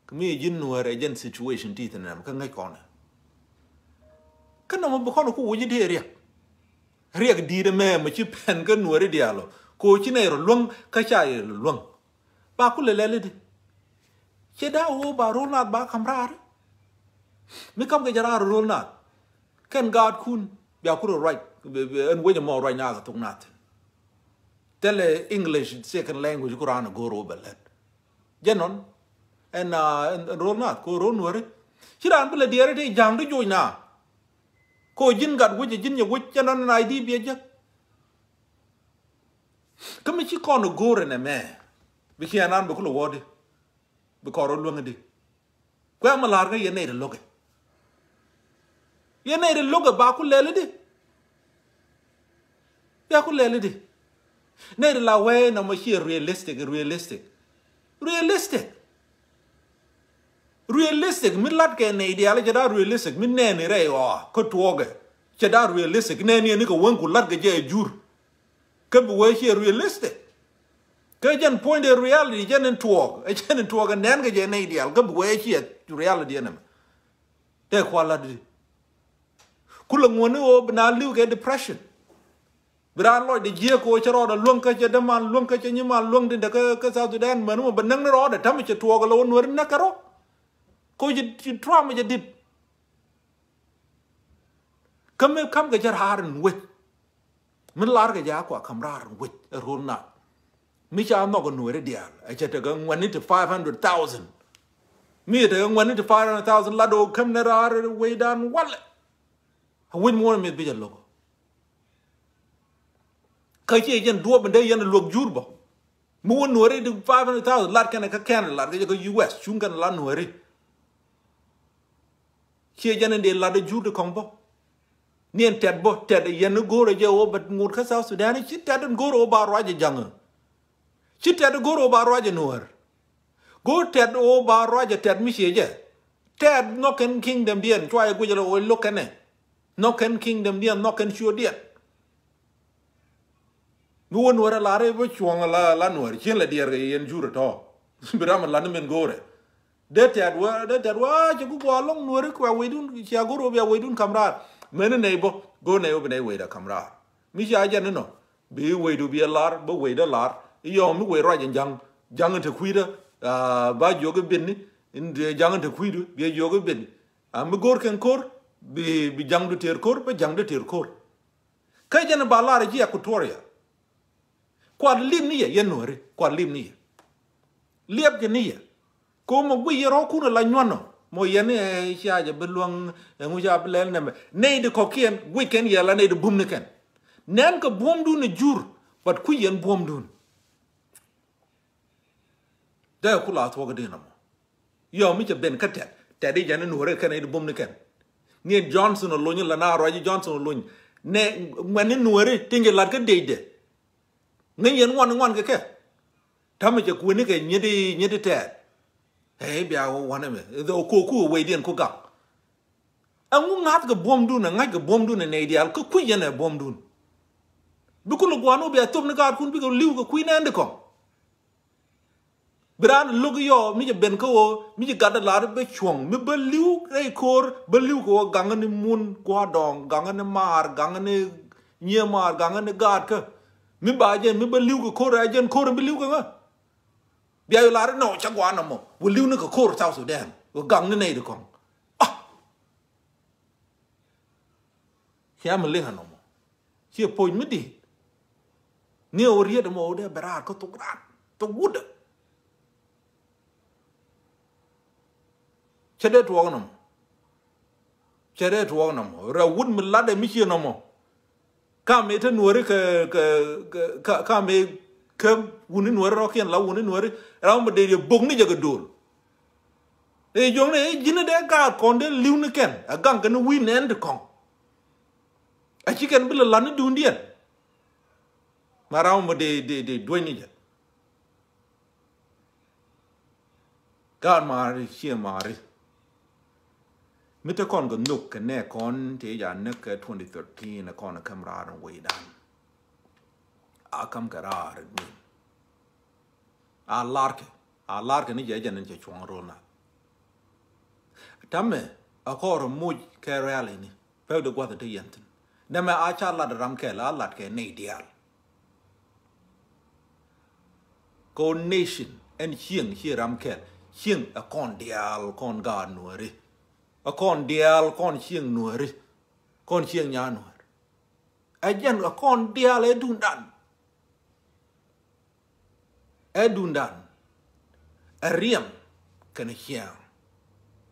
Kä mi ji̱n Nuɛri ɛ jɛn situation ti thi̱n nɛmɛ kä ŋäc kɔnɛ. Kä nɛmɛ bi kɔn ku wuc i̱di riɛk. Riɛk di̱i̱t ɛmɛ mɛ ci pɛn kä Nuɛri diaal ɔ. Kɛ ɣöö ci nɛy rɔ luäŋ kä ca yɛ rɔ luäŋ. Ba ku lɛ lɛl i̱di. Cɛ da̱a̱ ɣöö ba ro̱l naath ba ka̱m raar. Mi ka̱m kɛ jɛ raar ro̱l naath. Kɛn gaatkun bia ku rɔ ruac, bi, bi, ɛn wec ɛmɔ ruac naath kɛ thok naath thi̱n. Thilɛ English second language ku raan ɛ go̱o̱r ɣöö bɛ lät. Jɛ nɔn ɛn, ah, ɛn, ɛn ro̱l naath kɛ ɣöö ro̱l Nuɛri. Ci raan bi lɛ diɛɛri ti ja̱a̱ŋ ti joc naath. Kɛ ɣöö ji̱n gat wec ɛ ji̱n nyɛ wec jɛ nɔn ɛn I D biɛ jek. Kä mi ci kɔn ɛ go̱o̱r ɛn ɛmɛ. Bi ciɛ naan bi ku lɛ wädi. Bi kɔn rɔ luäŋ i̱di. Kuɛ mi la̱r kä yɛn nɛy ti lo̱kɛ. Yɛn nɛy ti lo̱kɛ ba ku lɛl i̱di. Ya ku lɛl i̱di. Nɛy ti la wee nɔmɔ ciɛ realistic, realistic. Realistic. Realistic mi latkɛ nɛy diaal cɛ da̱a̱ realistic mi nɛɛni rɛy ɣɔaa kä tuɔɔkɛ. Cɛ da̱a̱ realistic nɛɛni ɛn ikɛ wäŋku latkɛ jɛ ɛ jur. Kä bi wee ciɛ realistic. Kä jɛn puɔ̱nydɛ reality jɛn in tuɔɔk. Ɛ jɛn in tuɔɔk ɛ nɛn kɛ jɛ nɛy diaal. Kä bi wee ciɛ reality ɛn ɛmɛ. Tɛ kual lat di. Kulɛ ŋuɔ̱ni ɣöö bi na li̱w kɛ depression. Bi raan lɔcdɛ jiääk kɛ ɣöö cɛ rɔɔdɛ luäŋ kä cɛ däman luäŋ kä cɛ nyiman luäŋ tin te kä, kä South Sudan män mɔ bɛ näk ni rɔɔdɛ. Ta̱mɛ cɛ tuɔɔk ɛ lɛ wä Nuɛri näk kɛ rɔ. Kɛ ɣöö ci, ci trauma cɛ dit. Kä mi ka̱m kɛ cɛ raar in wec. Mi lar kɛ jɛ a kua ka̱m raar in wec ɛ ro̱l naath. Mi ca nhɔk ɛ Nuɛri diaal ɛ cɛ tekɛ ŋuɛ̈tni ti five hundred thousand. Mi cɛ tekɛ ŋuɛ̈tni ti five hundred thousand lat ɣöö käm ni raar wecdan walɛ. A wec muɔ̱ɔ̱n mi̱eth bi jɛ lo̱k. Kä ciɛ jɛn duɔ̱ɔ̱p in dee yɛn luäk jur bä. Mi wä Nuääri di five hundred thousand lat kɛnɛ kä Canada, lat kä jɛ kä U S, cuŋ kɛnɛ lat Nuääri. Ciɛ jɛn in dee lat ɛ jur ti kɔŋ bä. Ni ɛn tɛt bä, tɛt yɛn ni go̱o̱rɛ jɛ wä bɛ ŋot kä South Sudan, ci tɛt in go̱o̱rɛ wä ba ruacɛ jaŋ. Ci tɛt in go̱o̱rɛ wä ba ruacɛ Nuäär. Go̱o̱r tɛt wä ba ruacɛ tɛt mi ciɛ jɛ. Tɛt nhɔk kɛn kingdom diɛn, cua yɛ guic lɛ wä lo̱k kɛnɛ. Nhɔk kɛn kingdom diɛn, nhɔk kɛn ciötdiɛn. Mi wä Nuäär a lar i̱ bä cuɔ̱ŋ la, la Nuäär, cien la diɛɛr kɛ yɛn jur tɔ. Bi ram a lar ni min go̱o̱rɛ. Dee tɛt wä, dee tɛt wä, cɛ ku gua lɔŋ Nuääri kua weydun, cia go̱o̱r wä bia weydun kam raar. Mɛn ni nɛy bä, go̱o̱r nɛy wä bi nɛy weyda kam raar. Mi cia jɛn ni nɔ, bi weydu bi lar, bä weyda lar. I̱ yɔm mi wey ruac in ja̱ŋ, ja̱ŋ in te kui̱dä, ah, ba jiök i̱ bin ni, in dee ja̱ŋ in te kui̱du, bi jiök i̱ bin ni. Ah, mi go̱o̱r kɛn ko̱r, bi, bi ja̱ŋdu tëër ko̱r, bä ja̱ŋdu tëër ko̱r. Kä jɛn ba lar ji̱ Equatoria. Kuat liep ni yɛ, yɛn Nuääri, kuat liep ni yɛ. Liep kɛ ni yɛ. Ko mɔ guic yɛ rɔ̱kun ala nyuanɔ. Mɔ yɛn ni, eh, cia jɛ bi luäŋ, eh, ŋu cia bi lɛl nɛmɛ. Nɛy di kɔkiɛn, guic kɛn yɛ la nɛy di bum ni kɛn. Nɛn kɛ buɔ̱mdun ɛ jur, but kui̱ yɛn buɔ̱mdun. Dee ku la thuɔ̱k di nɔmɔ. Yɔ mi cɛ ben kä tɛt. Tɛt i̱ jɛn i̱ Nuääri kɛn i̱ bum ni kɛn. Ni Johnson Olony la na ruac i̱ Johnson Olony. Nɛ ŋuɛn i̱ Nuääri tin jɛ lat kä dec dɛ. Ŋäc yɛn ŋuan ŋuan kɛ kɛ. Ta̱mɛ cɛ kueni kɛ nyet i̱, nyet i̱ tɛt. Ɛ bia wä wanɛ mɛ. Dhɔ koku wecdiɛn ku gak. Ɛŋu ŋa̱th kɛ buɔ̱mdun, ɛ ŋa̱c kɛ buɔ̱mdun ɛ nɛy diaal, kä kui̱ yɛn ɛ buɔ̱mdun. Bi kulɛ gua̱a̱r ni wä bia thop ni gaatkun bikɛ li̱w kɛ kui̱ nɛɛn di kɔŋ. Bi raan lo̱k i̱ yɔ, mi cɛ ben kä ɣöö, mi ci gat ɛ lar i̱ bä cuɔ̱ŋ, mi bä li̱w rɛy ko̱r, bä li̱w kɛ ɣöö gaŋä ni mun gua̱a̱r dɔɔŋ, gaŋä ni maar, gaŋä ni nyiee maar, gaŋä ni gaatkä. Mi ba jɛn, mi bä li̱w kɛ ko̱r, ɛ jɛn ko̱r in bi li̱w kɛ ŋä. Bia yɔ lar i̱ nɔ, cä gua̱a̱r nɔmɔ, wä li̱w ni kɛ ko̱r South Sudan, wä gaŋ ni nɛy di kɔŋ. Ah! Cia mi liŋ anɔmɔ. Ciɛ poc mi di̱i̱t. Ni ɣöö riet ɛmɔ ɣöö dee bɛ raar kä thok raar. Thok wutdä. Cɛ dee tuɔɔk nɔmɔ. Cɛ dee tuɔɔk nɔmɔ. Rɛ wut mi latdɛ mi ciɛ nɔmɔ. Kam ëë te Nuääri kɛ, kɛ, kɛ, ka-, kam ëë kä wuni Nuääri rɔ̱kiɛn la wuni Nuääri. Ram mi dee yɛ bok ni jɛ kɛ do̱l. Ëë juɔ̱ŋni ëë ji̱n dee gaat kɔn dee li̱w ni kɛn. Ɛ gaŋ kɛn wi̱i̱ nɛn ti kɔŋ. A ci kɛn bi lɛ la̱t ni duundiɛn. Ma ram mɔ dee, dee, dee dueny ni jɛ. Gaat maari, ciɛ maari. Mi te kɔn kɛ nhök kɛ nɛ kɔn tëë ja näk kɛ twenty thirteen, kɔn käm raar in wecdan. A käm kɛ raar in wec. A larkɛ, a larkɛ ni jɛ jɛn in cɛ cuɔ̱ŋ ro̱l na. Ta̱mɛ a kɔr moc kɛ rɛl ini. Pɛk di gua̱th in te yɛn thi̱n. Nɛmɛ a ca lat ram kɛl, a lat kɛ nɛy diaal. Kɛ ɣöö nation ɛn cieŋ ciɛ ram kɛl. Cieŋ ɛ kɔn diaal kɔn gaat Nuääri. Ɛ kɔn diaal kɔn cieŋ Nuääri. Kɔn cieŋ nyaa Nuäär. Ɛ jɛn ɛ kɔn diaal ɛ duundan. Ɛ duundan. Ɛ riɛm kɛnɛ ciaŋ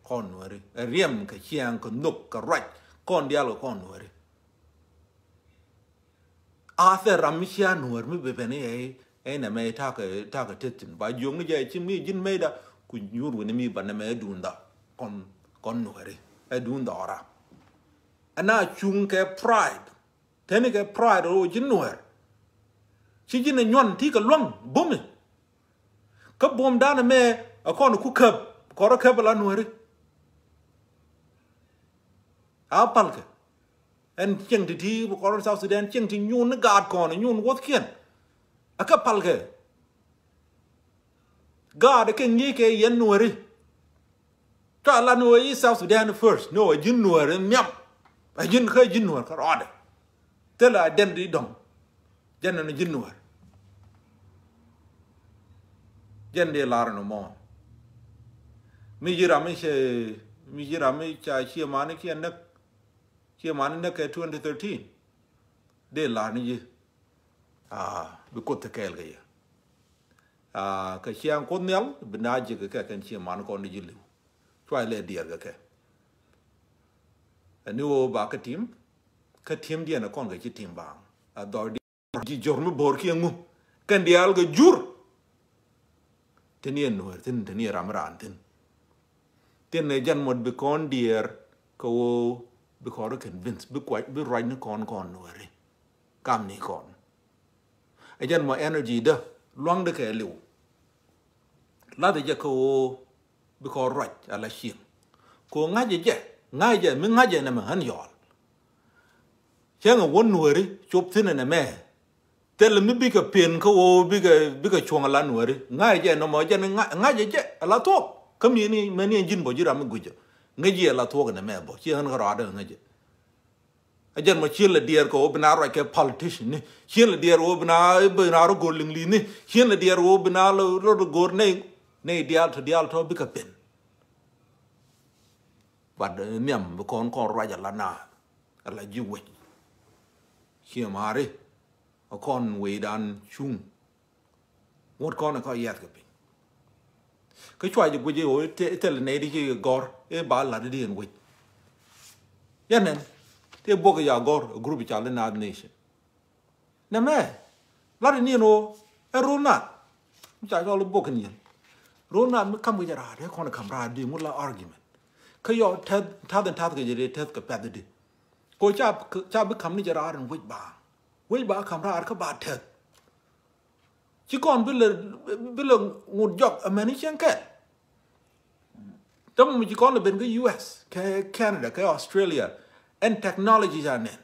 kɔn Nuääri. Ɛ riɛm kɛ ciaŋ kɛ nhök kɛ ruac kɔn diaal kɛ kɔn Nuääri. A thɛ ram mi cia Nuäär mi bɛ ben i̱ ɛ, ɛ nɛmɛ takɛ, takɛ tethin. Ba jiök ni jɛ ci mi ji̱n mɛyda ku nyuur wi̱ni mi ba nɛmɛ ɛ duunda. Kɔn, kɔn Nuääri. Ɛ duunda ɔra. Ɛn a cuŋ kɛ pride. Teni kɛ pride ro ji̱n Nuäär. Ci ji̱n ɛ nyuan ti kɛ luaŋ bumi. Kä buɔ̱mdan ɛmɛ ɛ kɔn ku käp, kɔrɔ käp ala Nuääri. A palkɛ. Ɛn cieŋ ti ti kɔrɔ South Sudan, cieŋ ti nyuun ni gaat kɔn, nyuun wuɔthkiɛn. Ɛ kɛ palkɛ. Gaat ɛ kɛ ŋi̱i̱c kɛ yɛn Nuääri. Cua lat ni ɣöö i̱ South Sudan first. No, ɛ ji̱n Nuäär in nhiam. Ɛ ji̱n kä ji̱n Nuäär kä rɔɔdɛ. Thilɛ identity dɔ̱ŋ. Jɛn ɛn ji̱n Nuäär. Jɛn dee lar ɛn ɛmɔ. Mi ji̱ ram mi cɛ, mi ji̱ ram mi ca ciɛ mani kiɛ näk. Ciɛ mani näk kɛ twenty thirteen. Dee lar ni ji̱. Aa, bi Kuoth te kɛɛl kɛ yɛ. Aa, kɛ ciaŋ Kuoth Nhial, bi na ji̱ kɛ kɛ kɛn ciɛ mani kɔn ni ji̱ li̱w. Cua ilɛ diɛɛr kɛ kɛ. Ɛn ni ɣöö ba kɛ tim, kä ti̱emdiɛn ɛ kɔn kɛ ci tim baaŋ. A dhɔr di ji̱ jɔr mi bo̱o̱r kiɛ ŋu. Kɛn diaal kɛ jur. Tin yɛ Nuɛɛr thi̱n, tin yɛ ram raan thi̱n. Tin ɛ jɛn mɔ bi kɔn diɛɛr kɛ ɣöö bi kɔn rɔ convince, bi kuac, bi ruacni kɔn kɔn Nuɛɛri. Kamni kɔn. Ɛ jɛn mɔ energy dä, luaŋdä kɛ liw. Lathɛ jɛ kɛ ɣöö bi kɔn ruac ala cieŋ. Kɛ ɣöö ŋa̱cɛ jɛ, ŋa̱cɛ jɛ, mi ŋa̱cɛ nɛmɛ ɣän yɔɔl. Cäŋ ɛ wä Nuɛɛri cop thi̱n ɛnɛ mɛ. Thilɛ mi bikɛ pen kä ɣöö bikɛ, bikɛ cuɔ̱ŋ ala Nuɛɛri. Ŋa̱cɛ jɛ nɔmɔ jɛn ŋa̱-, ŋa̱cɛ jɛ ala thuɔ̱k. Kä mi ni, mɛ ni ɛn ji̱n bɔ ji̱ ram mi gui̱cä. Ŋäc jɛ ala thuɔ̱k ɛnɛ mɛ bɔ. Ciɛ ɣän kä rɔaadä ŋäcɛ. A jɛn mɔ cien lɛ diɛɛr kɛ ɣöö bi na ruac kɛ politician ni. Cien lɛ diɛɛr ɣöö bi na, bi na rɔ go̱o̱r liŋ li̱th ni. Cien lɛ diɛɛr ɣöö bi na rɔ, rɔ go̱o̱r nɛy, nɛy diaal tɔ, diaal tɔ bikɛ pen. But, eh, nhiam bi kɔn kɔn ruac ala naath. Ala ji̱ wec. Cie ma̱a̱ri. A kɔn wecdan cuŋ. Ŋuɔ̱t kɔn ɛ kɔn yiath kɛ piny. Kä cua jɛ guic i̱ ɣöö thil, thil nɛy di ci gɔ̱r i̱ ba lat di ɛn wec. Yɛn nɛn tëë buɔk ya gɔ̱r ɛ group cal i̱ Naath Nation. Nɛmɛ lat in yɛn ɣöö ɛ ro̱l naath. Mi ca cɔl i̱ buɔk in yɛn ro̱l naath mi kam kɛ jɛ raar ɛ kɔn ɛ kam raar di ŋut la argument. Kä yɔ tɛth, tath in tath kɛ jɛ di tɛth kɛ pɛth di. Kɛ ɣöö ca, ca bi kam ni jɛ raar in wec ba. Wec ba kam raar kä ba tɛth. Ci kɔn bi lɛ, bi lɛ ŋut jɔk amäni cieŋ kɛl. Tämɛ mi ci kɔn lɛ ben kä U S, kɛ Canada, kɛ Australia, ɛn technology ca nɛn.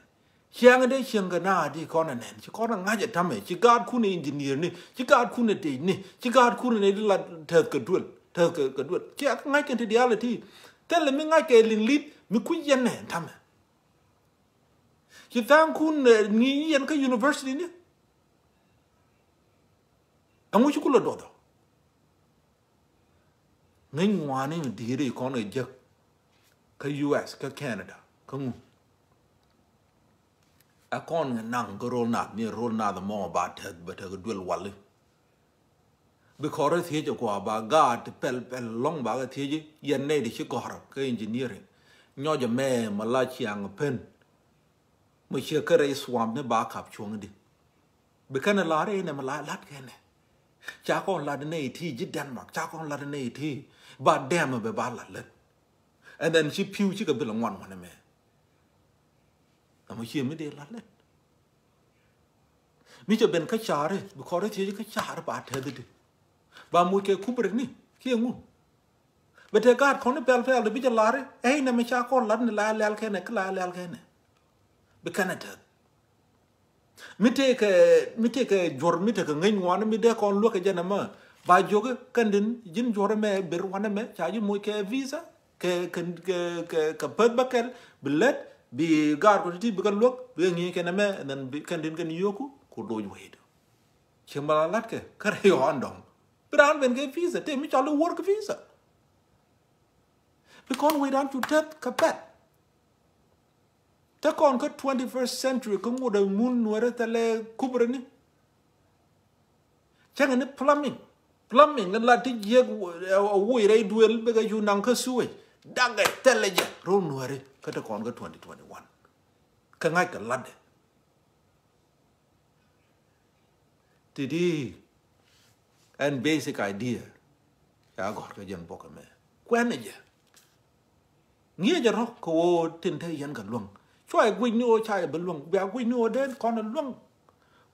Ciɛŋ dee cieŋ kɛ na di kɔn ɛ nɛn. Ci kɔn ɛ ŋa̱c ɛ tämɛ. Ci gaatkun ɛ engineer ni. Ci gaatkun ɛ tec ni. Ci gaatkun ɛ nɛy di la tɛth kɛ duel. Tɛth kɛ, kɛ duel. Ciɛ ŋa̱c kɛn ti diaal ɛ ti. Thilɛ mi ŋa̱c kɛ liŋ li̱th mi kui̱c yɛn nɛn tämɛ. Ci tha̱a̱ŋkun, eh, ŋi̱i̱c yɛn kä university ni. Ɛŋu ci kulɛ duɔth ɔ? Ŋäc ŋuani mi di̱i̱t i̱ kɔn kɛ jek kä U S kä Canada kä ŋu. Ɛ kɔn kɛ naŋ kä ro̱l naath ni ro̱l naath mɔ ba tɛth bɛ tekɛ duel wali. Bi kɔn rɔ thiec ɛ kua ba gaat ti pɛl pɛl lɔ̱ŋ ba kɛ thiec i̱ yɛn nɛy ti ci gɔ̱r kä engineering. Nyɔc ɛmɛ mɛ la ciaŋ pen. Mɛ ciɛ kä rɛy thuam ni ba kap cuɔ̱ŋ di. Bi kɛn ɛ lar inɛ mɛ la lat kɛnɛ. Ca kɔn lat inɛ iti ji̱ Denmark, ca kɔn lat inɛ iti ba dɛm bɛ ba lat lät. And then ci pi̱w cikɛ bil ŋuan ŋuan ɛmɛ. Ɛmɔ ciɛ mi dee lat lät. Mi cɛ ben kä ca̱ri, bi kɔn rɛ thiec kä ca̱ri ba tɛth di. Ba muc kɛ kubrɛ ni kiɛ ŋu. Bɛ te gaat kɔn i̱ pɛl pɛl di bi cɛ lar i̱ ɛy nɛ mi ca kɔn lat ni la lɛl kɛnɛ ki la lɛl kɛnɛ. Bi kɛnɛ tɛth. Mi tëëkɛ, mi tëëkɛ juɔ̱r mi tekɛ ŋäc ŋuani mi dee kɔn luäk kɛ jɛn ɛmä. Ba jiök i̱ kɛn din ji̱n juɔ̱r ɛmɛ ber wan ɛmɛ ca ji̱ moc kɛ visa kɛ, kɛ, kɛ, kɛ, kɛ päth bä kɛl bi lät bi gaar kɔ ti̱ti̱ bi kɛ luäk bi kɛ ŋi̱i̱c kɛn ɛmɛ and then bi kɛn din kɛn yio̱ku ku loc wecdu. Cieŋ bä la la̱tkɛ kä rɛy ɣɔ̱ɔ̱n dɔ̱ŋ. Bi raan ben kɛ visa tëë mi cɔl i̱ work visa. Bi kɔn wecdan cu tɛth kɛ pɛt. Te kɔn kä twenty-first century kä ŋut ɛ mun nuɛrɛ thɛlɛ kubrɛ ni. Cäŋɛ ni plumbing. Plumbing ni lat ti jiɛk ɛ wuc rɛy duël bikɛ cu naŋ kä sewage. Dakɛ thɛlɛ jɛ ro̱l nuɛri kä te kɔn kä twenty twenty-one. Kä ŋa̱ckɛ latdɛ. Ti̱ti̱ ɛn basic idea ca gɔ̱r kä jɛn bok ɛmɛ. Kuɛnɛ jɛ. Ŋi̱eecɛ rɔ̱ kɛ ɣöö tin te yɛn kɛ luäŋ. Cua yɛ guic ni ɣöö ca yɛ bi luäŋ. Bia guic ni ɣöö dee kɔn ɛ luäŋ.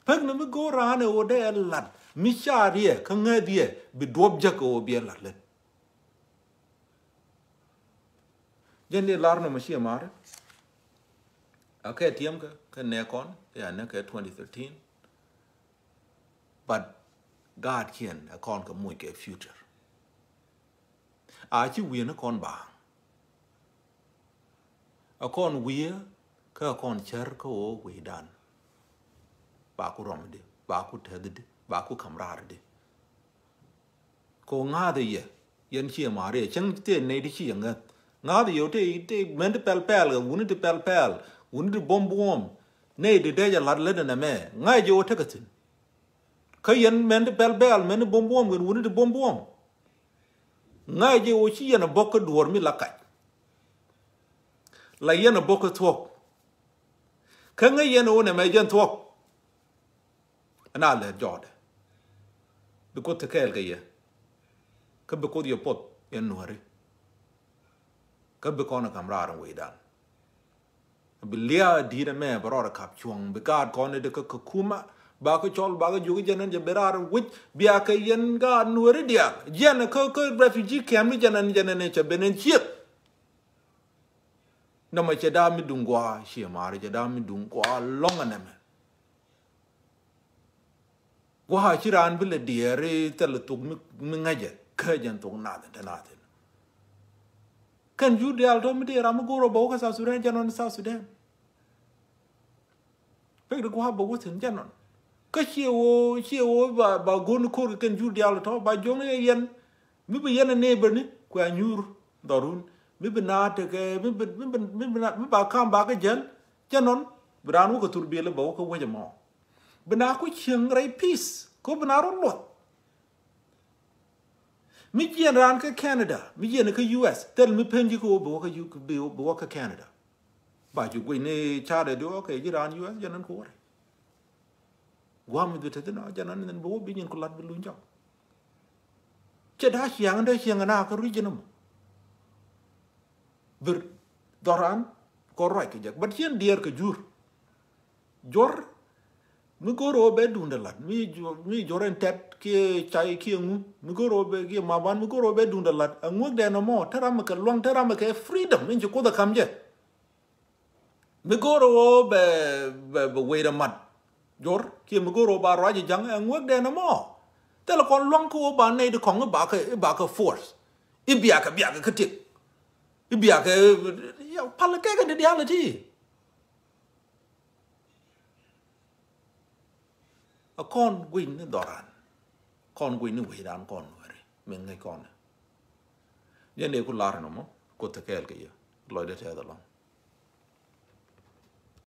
Pek ni mi go̱o̱r raan ɛ ɣöö dee ɛ lat. Mi ca riɛ kä ŋäth yɛ bi duɔ̱p jek kɛ ɣöö bi ɛ lat lät. Jɛn dee lar nɔmɔ ciɛ ma̱a̱ri. A kɛ tiɛm kɛ, kɛ nɛ kɔn, kɛ anɛ kɛ twenty thirteen. But gaat kiɛn ɛ kɔn kɛ muc kɛ future. A ci wi̱i̱ ni kɔn baaŋ. A kɔn wi̱i̱ kä a kɔn cär kä ɣöö wi̱i̱dan. Ba ku rɔmdi, ba ku täthdi, ba ku ka̱m raardi. Ko ŋa̱a̱th yɛ, yɛn ciɛ ma̱a̱ri cäŋ tëë nɛy ti ci yɛ ŋäth. Ŋa̱a̱th yɛ tëë, tëë mɛn ti pɛl pɛl kɛ wuni ti pɛl pɛl, wuni ti buɔ̱m buɔ̱m. Nɛy ti dee jɛ la̱t lät ɛn ɛmɛ, ŋa̱c jɛ ɣöö tekɛ thi̱n. Kä yɛn mɛn ti pɛl pɛl, mɛn ti buɔ̱m buɔ̱m, kɛn wuni ti buɔ̱m buɔ̱m. Ŋa̱c jɛ ɣöö ci yɛn a bɔk kä duɔ̱ɔ̱r mi la kac. La yɛn a bɔk kä thuɔ̱k. Kä ŋäc yɛn ɣöö nɛmɛ jɛn thuɔ̱k. Ɛn a lɛt jɔɔdɛ. Bi Kuoth te kɛɛl kɛ yɛ. Kä bi Kuoth yɛ puɔth yɛn Nuääri. Kä bi kɔn ɛ ka̱m raar in wecdan. Bi lia̱a̱ di̱i̱t ɛmɛ bɛ rɔɔdɛ ka̱p cuɔ̱ŋ, bi gaat kɔn i̱ di kä Kakuma, ba kä cɔl, ba kä jiök i̱ jɛn ɛn jɛ ben raar in wec, bia kɛ yɛn gaat Nuääri diaal. Jiɛn ɛ kä, kä refugee camp ni jɛn ɛn, jɛn ɛn cɛ ben ɛn ciek. Nɔmɔ cɛ da̱a̱ mi duŋ gua̱a̱, ciɛ maari cɛ da̱a̱ mi duŋ gua̱a̱ lɔ̱ŋ ɛnɛmɛ. Gua̱a̱ ci raan bi lɛ diɛɛr i̱ thilɛ thok mi, mi ŋäcɛ, kä jɛn thok nath in te nath in. Kɛn jur diaal tɔ mi dee ram mi go̱o̱r ɔ bɛ wä kä South Sudan, jɛn ɔn South Sudan. Pek di gua̱a̱ bɛ wä thi̱n jɛn ɔn. Kä ciɛ wä, ciɛ wä ba, ba go̱o̱r ni ko̱r kɛ kɛn jur diaal tɔ, ba juɔ̱ŋ ni yɛn. Mi bi yɛn a neighbor ni, kuɛ a nyuur dhɔrun. Mi bi naat tekɛ, mi bi, mi bi, mi bi naat, mi ba ka̱m ba kä jɛn, jɛn ɔn. Bi raan wä kä thur biɛl bɛ wä kä wec ɛmɔ. Bi na ku cieŋ rɛy peace, ko bi na rɔ luɔth. Mi jiɛn raan kä Canada, mi jiɛn kä U S, thil mi pen ji̱ kä wä bi wä kä U-, bi, bi wä kä Canada. Ba ji̱ guic ni ca̱rɛ di wä kɛ ji̱ raan U S, jɛn ɛn ku wä rɛy. Gua̱a̱m mi bi te thin a jɛn ɛn bi wä bi nyin ku lat bi luny jɔk. Cɛ da̱a̱ ciaŋ dee ciaŋ na kä region ɛmɔ. Bir dhɔran kɔ ruac kɛ jɛ. But cien diɛɛr kɛ jur. Juɔr, mi go̱o̱r ɣöö bɛ duundɛ la̱t, mi juɔr, mi juɔr ɛn tɛt kiɛ cay kiɛ ŋu, mi go̱o̱r ɣöö bɛ kiɛ maban, mi go̱o̱r ɣöö bɛ duundɛ la̱t, ɛ ŋuäkdɛ nɔmɔ, te ram kɛ luaŋ, te ram kɛ freedom, in ci Kuoth ɛ ka̱m jɛ. Mi go̱o̱r ɣöö bɛ, bɛ, bɛ wecdɛ mat, juɔr, kiɛ mi go̱o̱r ɣöö ba ruac ɛ ja̱ŋ, ɛ ŋuäkdɛ nɔmɔ. Thilɛ kɔn luaŋ kä ɣöö ba nɛy di kɔŋ i̱ bakɛ, i̱ bakɛ force. I̱ biakɛ, biakɛ kä tiek. I̱ biakɛ, ya, palɛ kɛkɛ di diaal iti. A kɔn guic ni dhɔran. Kɔn guic ni wecdan kɔn weri. Mi ŋäc kɔn. Jɛn dee ku lar nɔmɔ, Kuoth te kɛɛl kɛ yɛ. Lɔcdɛ tɛth ɛlɔ̱ŋ.